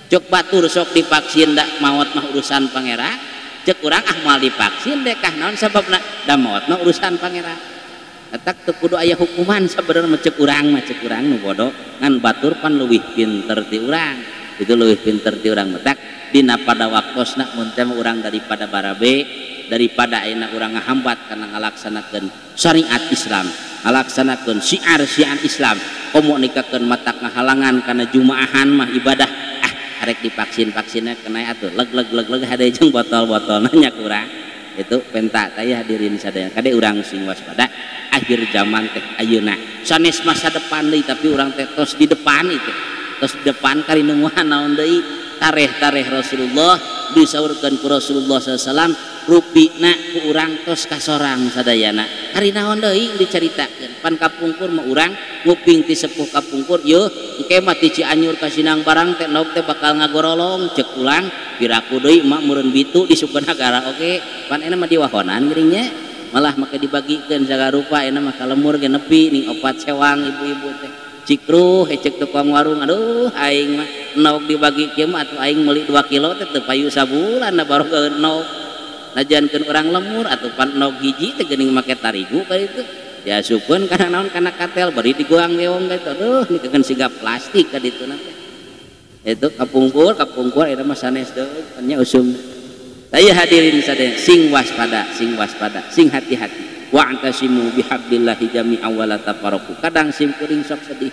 Cek batur sok divaksin da maot mah urusan pangeran. Cek urang ah moal divaksin deh kah naon sababna da maot mah urusan pangeran. Eta teu kudu aya hukuman sabenerna mah cek urang mah, cek urang nu bodoh ngan batur pan leuwih pinter ti urang. Itu leuwih pinter ti urang matak dina pada waktosna mun teh urang daripada barabe daripada ayeuna urang ngahambat kana ngalaksanakeun syariat Islam, ngalaksanakeun syiar-syiar Islam, komo nikakeun matak ngahalangan kana jumaahan mah ibadah ah arek divaksin-vaksinna kena atuh leg leg leg leg hade jeung botol-botolna nya kurang. Itu penta teh hadirin sadaya kade urang sing waspada akhir zaman teh ayeuna sanes masa depan deui tapi urang teh tos di depan itu tos di depan karinungan naon deui tareh-tareh Rasulullah disaurkeun ku Rasulullah sallallahu alaihi wasallam rupina ku urang tos kasorang sadayana hari naon deui dicaritakeun pan kapungkur mah urang nguping ti sepuh kapungkur yeuh engke mah ti Cianjur ka Sinang barang teh nog teh bakal ngagorolong ceuk ulang piraku deui mah meureun bitu di Sukanagara oge pan enak mah diwahonan geuning nya malah make dibagikeun sagarupa enak mah kalemur ge nepi ning opat sewang ibu-ibu teh cikruh cek tukang warung aduh aing mah nog dibagi kieu mah atuh aing meuli 2 kilo teh teu payu sabulan da baru ke nog najankeun urang lemur atuh pan nog hiji teh geuning make tarigu ka ditu diasupkeun kana naon kana katel bari diguang weong ka ditu aduh nikeun siga plastik ka ditu na teh itu kapungkur kapungkur eta mah sanes deui nya usum. Saya hadirin sadaya sing waspada sing waspada sing hati-hati wa'tasimu bihablillahi jami'an wa la tafarraqu. Kadang sim kuring sok sedih.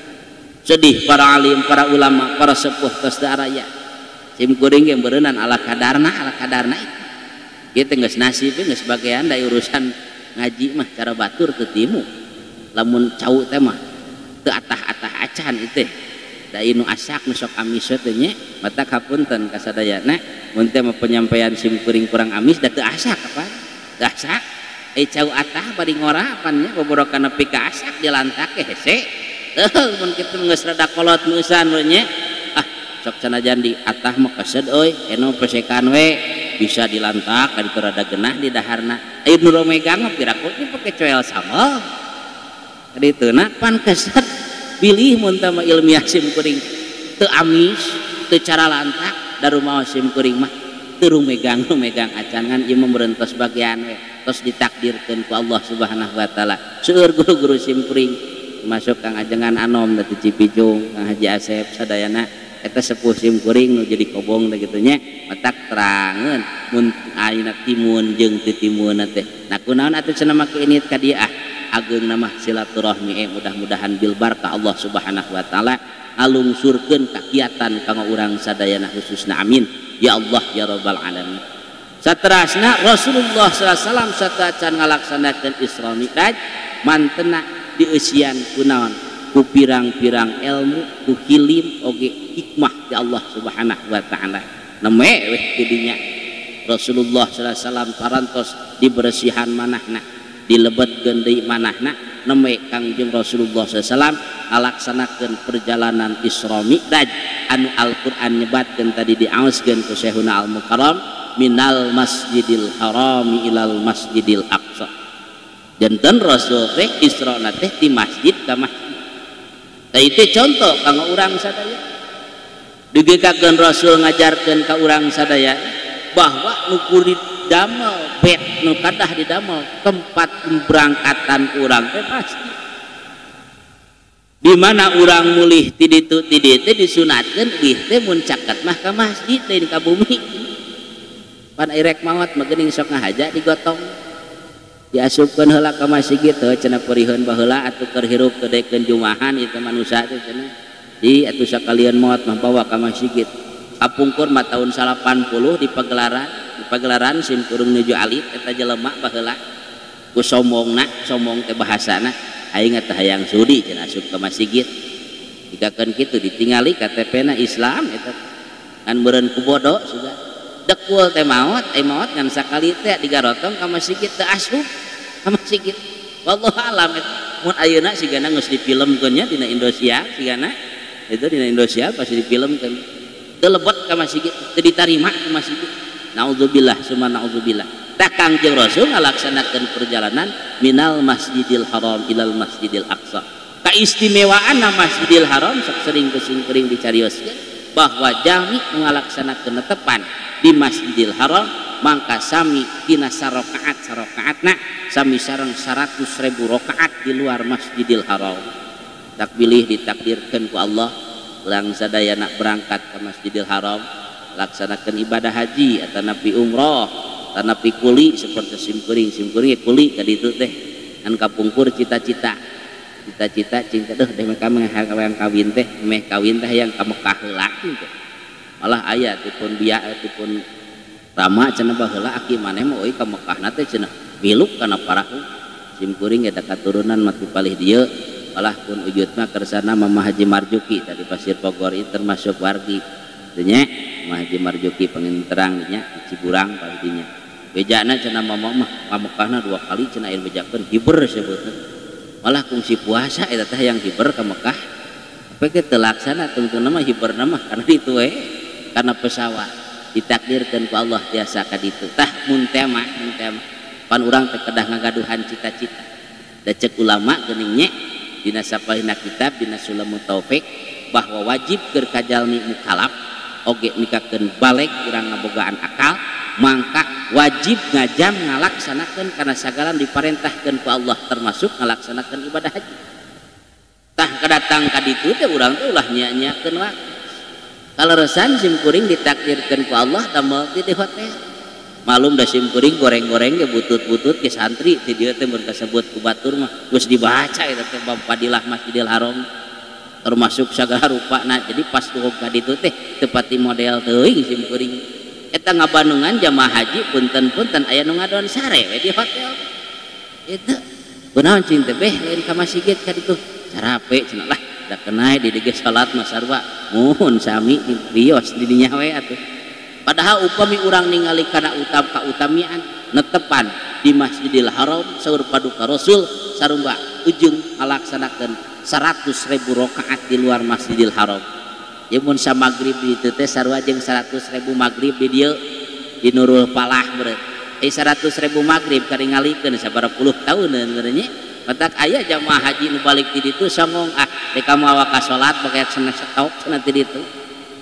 Sedih para alim, para ulama, para sepuh tos daraya. Sim kuring ge beureunan ala kadarna itu. Ieu teh geus nasib geus bagean da urusan ngaji mah cara batur teu timu. Lamun cau teh mah teu atah-atah acan ieu teh. Da nu asak nu sok amis teh nya mata kapunten ka sadayana mun teh mah penyampaian sim kuring kurang amis da teu asak apa? Teu asak. Cau atah bari ngora apan nya boborokan nepi ka asak dilantak hese. Heuh mun kitu geus rada kolot meusan we nya. Ah sok sanajan di atah mah kesed euy, eno pesekan we bisa dilantak ka ditu rada genah di daharna. Ayeuna nu megang mah piraku ge pake coel sambel. Ka dituna pan kesed bilih mun teh mah ilmiah sim kuring teu amis, teu cara lantak da rumaos sim kuring mah teu rumegang rumegang acan ngan ieu mah merentos bagian we. Tos ditakdirkeun ku Allah Subhanahu wa taala. Seueur guru-guru sim kuring termasuk Kang Ajengan Anom da ti Cipicung, Kang Haji Asep sadayana eta sepuh sim kuring nu jadi kobong teh kitu nya matak terangeun mun ayeuna timun jeung teu timunna teh. Nah kunaon atuh cenah make init ka dieu ah ageungna mah silaturahmi mudah-mudahan bil barkah Allah Subhanahu wa taala ngalungsurkeun kakiatan kanggo urang sadayana khususna amin ya Allah ya rabbal alamin. Saterasna Rasulullah sallallahu alaihi wasallam sateuacan ngalaksanakeun Isra Mi'raj mantena dieusian kunaon ku pirang-pirang ilmu ku hilim oge hikmah di Allah Subhanahu wa taala. Neme weh didinya Rasulullah sallallahu alaihi wasallam parantos dibersihan manahna dilebetkeun deui manahna neme Kangjeng Rasulullah sallallahu alaihi wasallam ngalaksanakeun perjalanan Isra Mi'raj anu Al-Qur'an nyebatkeun tadi diaoskeun ku Syekhuna Al-Mukarram minal masjidil harami ilal masjidil aqsa. Janten Rasul teh Isra na teh di masjid ka masjid. Tah ieu contoh kanggo urang sadaya. Dugekakeun Rasul ngajarkeun ka urang sadaya bahwa nu kudu didamel bet nu kadah didamel tempat pemberangkatan urang teh pasti. Di mana urang mulih ti ditu ti dieu teh disunatkeun ulih teh mun caket mah ka masjid lain ka bumi. Pan irek maot mah geuning sok ngahaja digotong diasupkeun heula ka masjid teu cenah puriheun baheula atuh keur hirup gedekeun jumahan ieu teh manusa teh cenah di atuh sakalian maot mah bawa ka masjid. Kapungkur mah tahun 80 di pagelaran sim kurung nuju alit eta jelema baheula ku sombongna, sombong teh bahasana Aing teh hayang sudi cenah asup ka masjid. Dikakeun kitu ditingali KTP-na Islam eta. Ngan meureun ku bodo sudah. Dekul teh maot, ai maot ngan sakali teh digarotong ka masjid teu asup ka masjid. Wallahu alam eta. Mun ayeuna sigana geus difilmkeun nya dina Indosiar sigana. Itu dina Indosiar pasti difilmkeun. Teu lebet ka masjid, teu ditarima ka masjid. Naudzubillah summa naudzubillah. Tah Kangjeng Rasul ngalaksanakeun perjalanan minal Masjidil Haram ilal Masjidil Aqsa. Kaistimewaan Masjidil Haram sok sering kesingkering dicarioskeun bahwa jalmi ngalaksanakeun netepan di Masjidil Haram mangka sami dina sarakaat sarakaatna sami sareng 100.000 rakaat di luar Masjidil Haram. Tak bilih ditakdirkeun ku Allah urang sadayana berangkat ke Masjidil Haram laksanakeun ibadah haji atanapi umroh tanapi kuli seperti simkuring simkuring kuli ka ditu teh kan kapungkur cita-cita cita-cita cinta deh deh kami hayang kawin teh meh kawin teh hayang ka Mekah heula teh malah aya tipun biak tipun rama cenah baheula aki maneh mah euy ka Mekahna teh cenah miluk kana parahu simkuring eta katurunan mah ti palih dieu malah pun ujud mah kersana Mama Haji Marjuki tadi Pasir Bogor ieu termasuk wargi teh nya Mama Haji Marjuki pangin terang nya di Ciburang palih dinya bejana cenah mama mah ka Mekahna 2 kali cenah aya bejakeun hiber sebutna malah kungsi puasa eta teh yang hiber ka Mekah tapi ke teu laksana tungtungna mah hiberna mah karena ditu we karena pesawat ditakdirkeun ku Allah tiasa ka ditu tah mun teh mah pan urang teh kedah ngagaduhan cita-cita da ceuk ulama geuning nya dina sapalihna kitab dina Sulamut Taufik bahwa wajib keur ka jalmi mukallaf oge nikakeun baleg urang ngabogaan akal mangka wajib ngajam ngalaksanakeun kana sagala diparentahkeun ku Allah termasuk ngalaksanakeun ibadah haji. Tah kadatang ka ditu teh urang teh ulah nya-nyakeun waktu. Kaleresan simkuring ditakdirkeun ku Allah damel di hotel. Malum da simkuring goreng-goreng ge butut-butut ge santri ti dieu teh mun kasebut ku batur mah geus dibaca eta teh bab fadilah Masjidil Haram termasuk sagala rupana. Jadi pas duhog ka ditu teh teu pati model teuing simkuring. Eta ngabandungan jamaah haji punten-punten aya nu ngadon sare we di hotel. Eta kunaon cing teh beh lain ka masjid ka ditu carape cenah lah da kenai di dieu salat mah sarua muhun sami di bios di dinya we atuh. Padahal upami urang ningali kana utam kautamian netepan di Masjidil Haram saur paduka Rasul sarua ujung ngalaksanakeun 100.000 rakaat di luar Masjidil Haram. Ya mun samagrib di ditu teh sarua jeung 100.000 magrib di dieu di Nurul Falah berarti. 100.000 magrib karingalikeun sabaraha puluh tauneun meureun nya. Matak aya jamaah haji nu balik ti ditu songong ah rek mawa ka salat make cenah stok cenah ti ditu.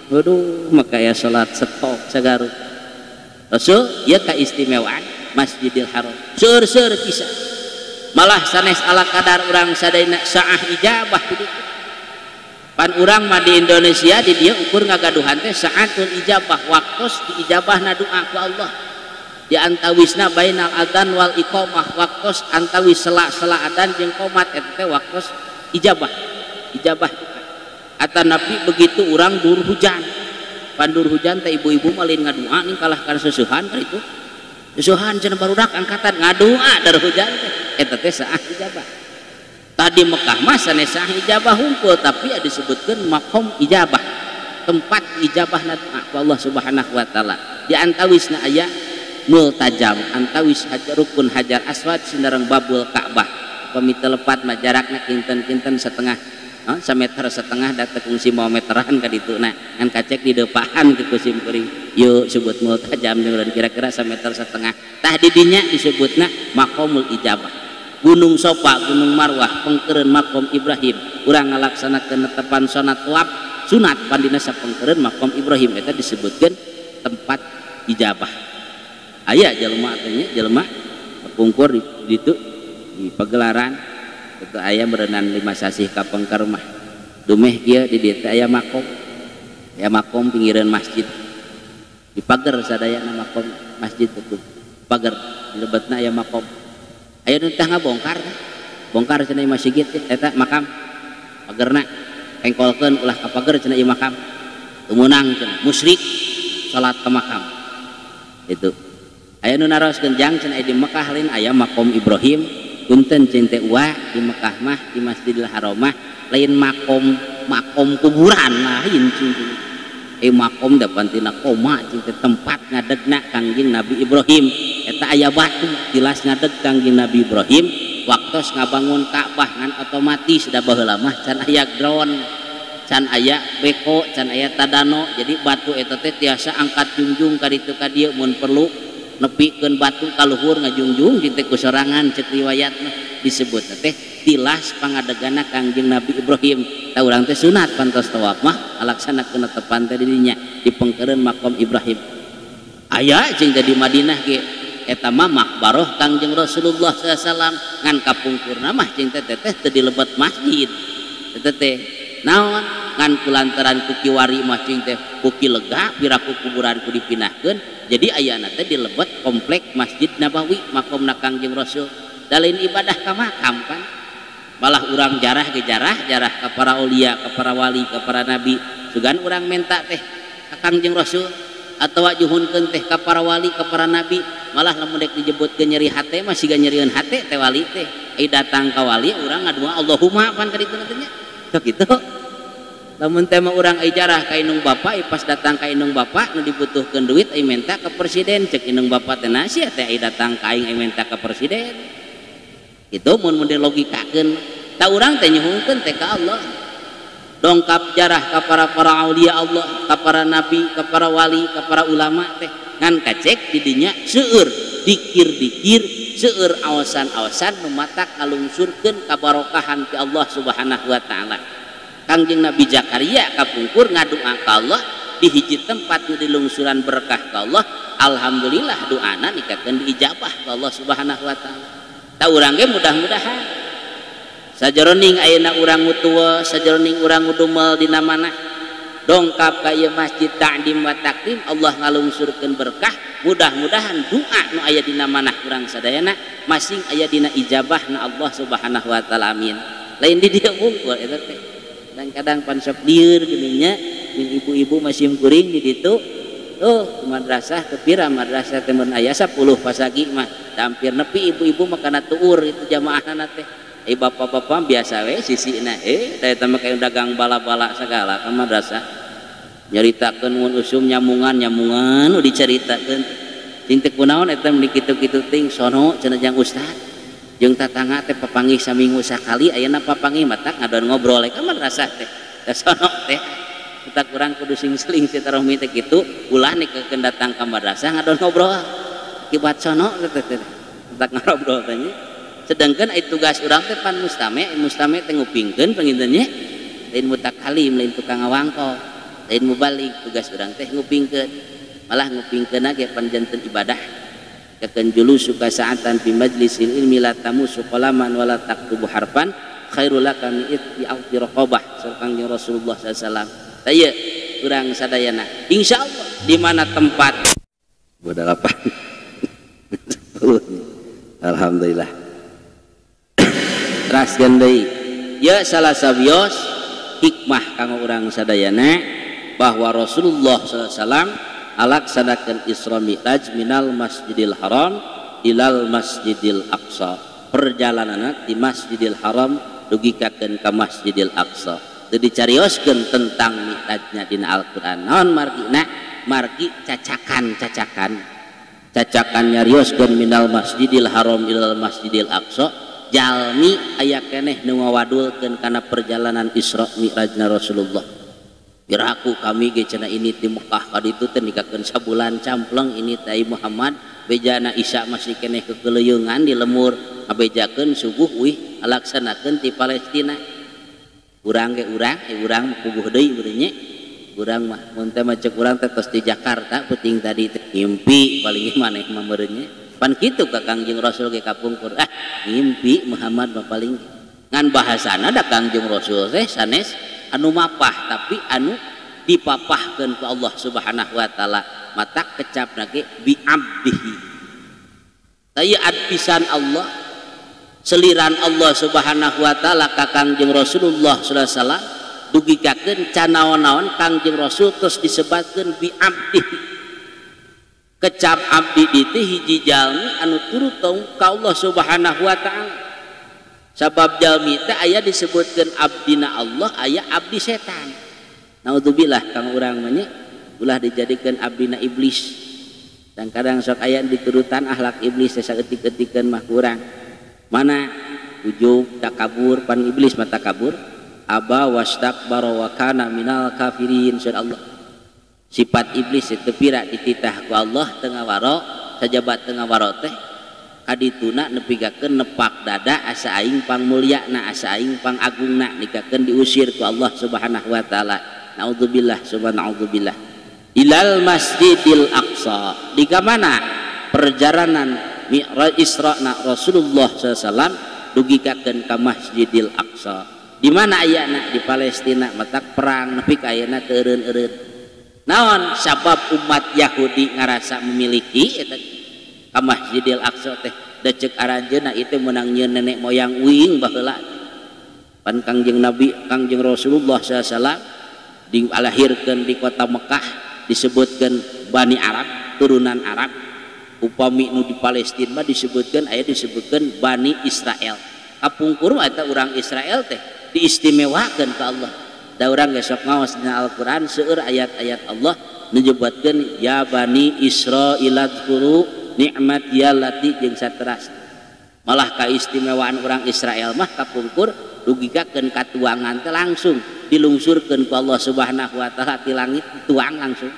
Waduh maka aya salat stok sagaru. Rasul ieu kaistimewaan Masjidil Haram. Seur-seur pisan. Malah sanes ala kadar urang sadayana saah ijabah ti ditu. Pan urang mah di Indonesia di dieu ukur ngagaduhan teh saatul ijabah waktos diijabahna doa ku Allah. Di antawisna bainal adzan wal iqamah waktos antawis sela-sela adzan jeung qomat eta teh waktos ijabah. Ijabah atanapi begitu urang dur hujan. Pan dur hujan teh ibu-ibu mah lain ngadua ning kalah kana seusuhan ka itu. Seusuhan cenah barudak angkatan ngadua dar hujan teh eta teh saah ijabah. Tadi Mekah mah sanes sah ijabah hungkul tapi disebutkeun makom ijabah tempat ijabah doa ku Allah Subhanahu wa taala. Di antawisna aya multajam antawis hajar rukun hajar aswad sinareng babul Ka'bah. Upami teu lepat mah jarakna kinten-kinten setengah sameter setengah da teu kungsi mau meteran ka ditu na ngan kacek di depahan ke kusim kuring yeuh sebut multajam kira-kira sameter setengah. Tah di dinya disebutna makomul ijabah. Gunung Sofa, Gunung Marwah, pengkeureun makom Ibrahim. Urang ngalaksanakeun netepan sunat tawaf, sunat pandina sapengkeureun makom Ibrahim eta disebutkeun tempat ijabah. Aya jelema teh nya, jelema pungkur di ditu di pagelaran itu aya berenang 5 sasih ka pengker mah. Dumeh kieu di dieu teh aya makom. Aya makom pinggireun masjid. Di pager sadayana makom masjid itu. Pager di lebetna aya makom. Aya nu tah ngabongkar, bongkar cenah masjid eta makam pagerna engkolkeun ulah ka pager cenah ieu makam. Teu meunang cenah musyrik salat ka makam. Itu. Aya nu naroskeun jang cenah di Mekah lain aya makom Ibrahim, Punten cing teh uwa di Mekah mah di Masjidil Haram mah lain makom makom kuburan lain cing teh. Makom da pantina koma cing teh tempat ngadegna Kangjeng Nabi Ibrahim. Eta aya batu jelas ngadeg Kangjeng Nabi Ibrahim waktos ngabangun Ka'bah ngan otomatis da baheula mah can aya drone, can aya beko, can aya tadano. Jadi batu eta teh tiasa angkat jungjung ka ditu ka dieu mun perlu nepikeun batu ka luhur ngajungjung teh ku sorangan cek riwayat mah disebut teh tilas pangadegana Kangjeng Nabi Ibrahim. Ta urang teh sunat pantos tawaf mah alaksanakeun tepan teh di dinya dipengkeureun makom Ibrahim. Aya jeung teh di Madinah ge eta mah makbaroh Kangjeng Rasulullah sallallahu alaihi wasallam ngan kapungkurna mah jeung teh teh teu dilebet masjid. Eta teh naon ngan kulantaran ku kiwari mah cing teh ku lega piraku kuburan ku dipindahkeun jadi ayana teh dilebet komplek Masjid Nabawi makomna Kangjeng Rasul. Da lain ibadah ka makam kan malah urang jarah ge jarah jarah ka para aulia ka para wali ka para nabi sugan urang menta teh ka Kangjeng Rasul atawa juhunkeun teh ka para wali ka para nabi malah lamun dek dijebutkeun nyeri hate mah siga nyerieun hate teh wali teh ai datang ka wali urang ngadua Allahumma pan ka ditu teh nya sok kitu. Lamun teh mah urang ai jarah ka indung bapa ai pas datang ka indung bapa nu dibutuhkeun duit ai menta ka presiden cek indung bapa teh nasia teh ai datang ka aing ai menta ka presiden. Kitu mun mun dilogikakeun ta urang teh nyuhunkeun teh ka Allah. Dongkap jarah ka para aulia Allah, ka para nabi, ka para wali, ka para ulama teh ngan kacek di dinya seueur dikir-dikir seueur awasan-awasan nu matak ngalungsurkeun kabarokahan ti Allah Subhanahu wa taala. Kangjeng Nabi Zakaria kapungkur ngadua ka Allah di hiji tempat nu dilungsuran berkah ka Allah, alhamdulillah doana nikakeun diijabah ka Allah Subhanahu wa taala. Ta urang ge mudah-mudahan sajeroning ayeuna urang ngutuwa, sajeroning urang ngudumel dina manah dongkap ka ieu masjid ta'dim wa takrim Allah ngalungsurkeun berkah, mudah-mudahan doa nu aya dina manah urang sadayana masing aya dina ijabahna Allah Subhanahu wa taala amin. Lain di dieu wungkul eta teh. Kadang-kadang pan sok lieur geuning nya jeung ibu-ibu masih kuring di ditu. Oh, madrasah teu pira madrasah teh mun aya 10 pasagi mah hampir nepi ibu-ibu mah kana tuur itu jamaahna teh. Bapak-bapak biasa we sisina da eta mah kayak dagang bala-bala sagala ka madrasah. Nyaritakeun mun usum nyamungan-nyamungan nu dicaritakeun. Cing teh kunaon eta mun kitu-kitu ting sono cenah jang ustad. Jeung tatangga teh papanggih saminggu sakali ayeuna papanggih matak ngadon ngobrol ka madrasah teh. Da sono teh kita kurang kudu sing seling silaturahmi teh kitu ulah nikeun datang ka madrasah ngadon ngobrol. Akibat sono teh teh tak ngobrol teh nya. Sedangkan ai tugas urang teh pan mustame, mustame teh ngupingkeun panginten nya. Lain mutakalim, lain tukang ngawangko, lain mubalig, tugas urang teh ngupingkeun. Malah ngupingkeunna ge pan janten ibadah. Kakeun julusuka sa'atan fi majlisil ilmi la tamusu qalaman wala taktubu harfan khairul laka min itbi ardi raqabah saur Kangjeng Rasulullah sallallahu alaihi wasallam. Tah ieu urang sadayana insyaallah di mana tempat 28 10. Alhamdulillah. Teraskeun deui ya salah sawios hikmah kanggo urang sadayana bahwa Rasulullah sallallahu alaihi wasallam alaksanakeun Isra Mi'raj minal Masjidil Haram ilal Masjidil Aqsa. Perjalananna di Masjidil Haram dugikakeun ka Masjidil Aqsa. Teu dicarioskeun tentang Mi'rajna dina Al-Qur'an. Naon margina? Margi cacakan-cacakan. Cacakan nyarioskeun minal Masjidil Haram ilal Masjidil Aqsa. Jalmi aya keneh nu ngawadulkeun kana perjalanan Isra Mi'rajna Rasulullah. Piraku kami ge cenah ini di Mekah ka ditu teh nikakeun sabulan campleng ini teh Muhammad bejana Isa masih keneh kekeleungan di lemur ngabejakeun subuh wih alaksanakeun ti Palestina. Urang ge urang, urang mah puguh deui beureun nya. Urang mah mun teh mah ceuk urang teh tos di Jakarta peuting tadi teh ngimpi paling maneh mah meureun nya. Pan kitu ka Kangjeng Rasul ge kapungkur. Ah, ngimpi Muhammad mah paling ngan bahasana da Kangjeng Rasul teh sanes anu mapah tapi anu dipapahkeun ku Allah Subhanahu wa taala mata kecapna ge bi abdihi. Taya adpisan Allah seliran Allah Subhanahu wa taala ka Kangjeng Rasulullah sallallahu alaihi wasallam dugikakeun canaon-naon Kangjeng Rasul terus disebatkeun bi abdihi. Kecap abdi itu hiji jalmi anu turut ka Allah Subhanahu wa taala. Sabab jalmi teh aya disebutkeun abdina Allah, aya abdi setan. Naudzubillah kang urang mah nya ulah dijadikeun abdina iblis. Dan kadang sok aya diturutan akhlak iblis teh saeutik-eutikeun mah kurang. Mana ujub takabur pan iblis mah takabur. Aba wastakbara wa kana minal kafirin saur Allah. Sifat iblis itu pira dititah ku Allah teu ngawaro, sajabat teu ngawaro teh kadituna nepikakeun nepak dada asa aing pangmulyana, asa aing pangagungna, nikakeun diusir ku Allah Subhanahu wa taala. Naudzubillah subhanahu. Ilal Masjidil Aqsa. Di mana perjalanan Mi'raj Isra na Rasulullah sallallahu alaihi wasallam dugikakeun ka Masjidil Aqsa. Di mana ayana? Di Palestina, matak perang nepi ka ayeuna teu eureun-eureun. Naon sabab umat Yahudi ngarasa memiliki eta ka Masjidil Aqsa teh? Da ceuk aranjeunna itu meunang nyieun nenek moyang uing baheula. Pan Kangjeng Nabi, Kangjeng Rasulullah sallallahu alaihi wasallam dilahirkeun di kota Mekah, disebutkeun Bani Arab, turunan Arab. Upami nu di Palestina mah disebutkeun aya disebutkeun Bani Israel. Kapungkur eta urang Israel teh diistimewakeun ka Allah. Da urang geus sok ngaos dina Al-Qur'an seueur ayat-ayat Allah nyebutkeun ya Bani Israil dzkuru nikmat yallati jeung sateras. Malah kaistimewaan urang Israel mah kapungkur dugikakeun katuangan teh langsung dilungsurkeun ku Allah Subhanahu wa taala ti langit tuang langsung.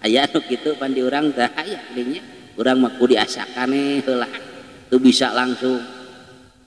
Aya nu kitu pan di urang teh aya dinya. Urang mah kudu diasakane heula teu bisa langsung.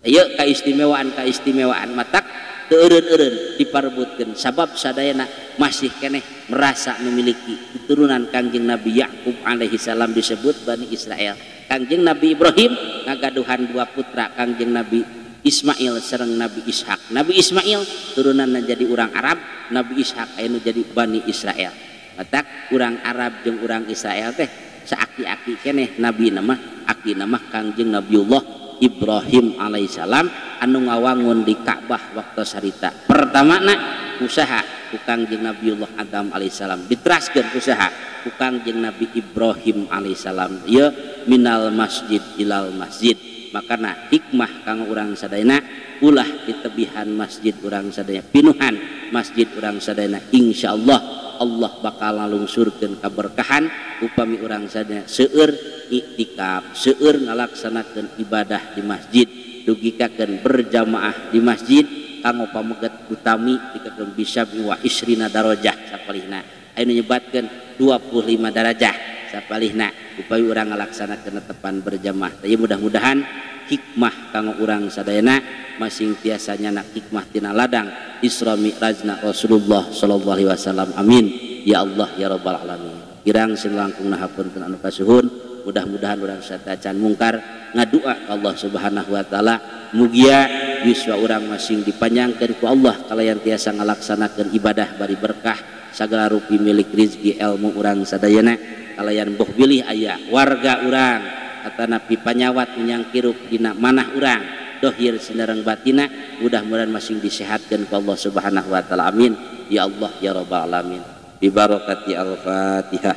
Ieu kaistimewaan-kaistimewaan matak teu eureun-eureun diparebutkeun sabab sadayana masih keneh merasa memiliki keturunan Kangjeng Nabi Yakub alaihi salam disebut Bani Israel. Kangjeng Nabi Ibrahim ngagaduhan dua putra, Kangjeng Nabi Ismail sareng Nabi Ishak. Nabi Ismail turunanna jadi urang Arab, Nabi Ishak aya nu jadi Bani Israel. Matak urang Arab jeung urang Israel teh saaki-aki keneh nabi nama aki nama Kangjeng Nabiullah Ibrahim alaihissalam anu ngawangun di Ka'bah waktu sarita. Pertamana usaha ku Kangjeng Nabiullah Adam alaihissalam diteraskeun usaha ku Kangjeng Nabi Ibrahim alaihissalam ieu minal masjid ilal masjid. Makana hikmah kanggo urang sadayana ulah ditebihan masjid urang sadaya, pinuhan masjid urang sadayana, insyaallah Allah bakal ngalungsurkeun kaberkahan upami urang sadaya seueur iktikaf, seueur ngalaksanakeun ibadah di masjid, dugikakeun berjamaah di masjid kanggo pameget utami dikakeun bisa wa isrina darajah sapalihna. Aya nu nyebatkeun 25 darajah sapalihna upami urang ngalaksanakeun netepan berjamaah. Tah mudah-mudahan hikmah kanggo urang sadayana masing tiasa nyanak hikmah tina ladang Isra Mi'rajna Rasulullah sallallahu alaihi wasallam. Amin ya Allah ya rabbal alamin. Kirang sing langkung nahapunten anu kasuhun, mudah-mudahan urang satacan mungkar ngadua ka Allah Subhanahu wa taala, mugia yuswa urang masing dipanjangkeun ku Allah kalayan tiasa ngalaksanakeun ibadah bari berkah sagala rupi milik rizki ilmu urang sadayana, kalayan boh bilih aya warga urang atanapi panyawat menyang kirup dina manah urang dohir sinareng batina, mudah-mudahan masing disehatkeun ku Allah Subhanahu wa taala. Amin ya Allah ya rabbal alamin. Bi barakati al-Fatihah.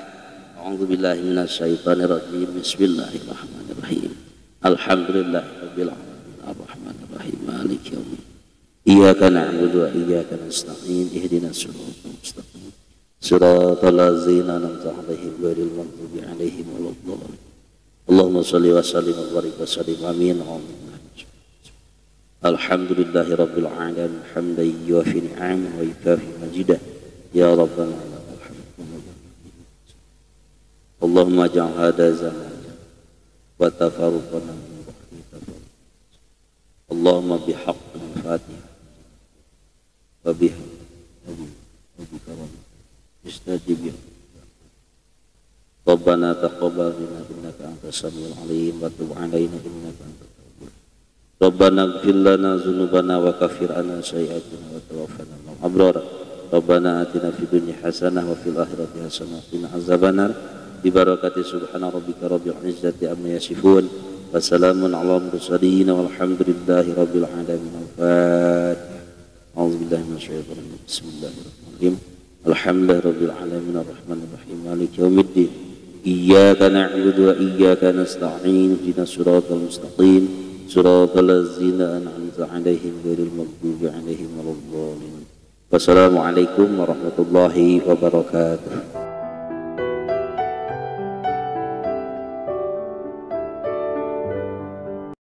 A'udzubillahi minasyaitonirrajim. Bismillahirrahmanirrahim. Alhamdulillahirabbil alamin arrahmanirrahim maliki yaumiddin. Iyyaka na'budu wa iyyaka nasta'in ihdinas siratal mustaqim siratal ladzina an'amta 'alaihim ghairil maghdubi 'alaihim waladdallin. Allahumma shalli wa sallim wa barik wa sallim. Amin. Alhamdulillahi rabbil alamin hamdan yuwafi ni'amahu wa yukafi mazidah. Ya rabbana lakal hamd. Allahumma ij'al hadha zamana wa tafarruqana min ba'di tafarruq. Allahumma bihaqqil Fatihah wa biha wa bi karamik istajib ya Rabbana taqabbal minna innaka antas samiul alim wa tub alaina innaka antat tawwabur. Rabbana ighfir lana dzunubana wa kaffir anna sayyi'atina wa tawaffana ma'al abrar. Rabbana atina fid dunya hasanah wa fil akhirati hasanah wa qina azabannar. Bi barakati subhana rabbika rabbil izzati amma yasifun wa salamun alal mursalin walhamdulillahi rabbil alamin. Al-Fatihah. A'udzubillahi minasyaitonir rajim. Bismillahirrahmanirrahim. Alhamdulillahi rabbil alamin arrahmanir rahim maliki yaumiddin. Iyyaka na'budu wa iyyaka nasta'in ihdinas siratal mustaqim صراط الذين أنعمت عليهم غير المغضوب عليهم ولا الضالين. Wassalamualaikum warahmatullahi wabarakatuh.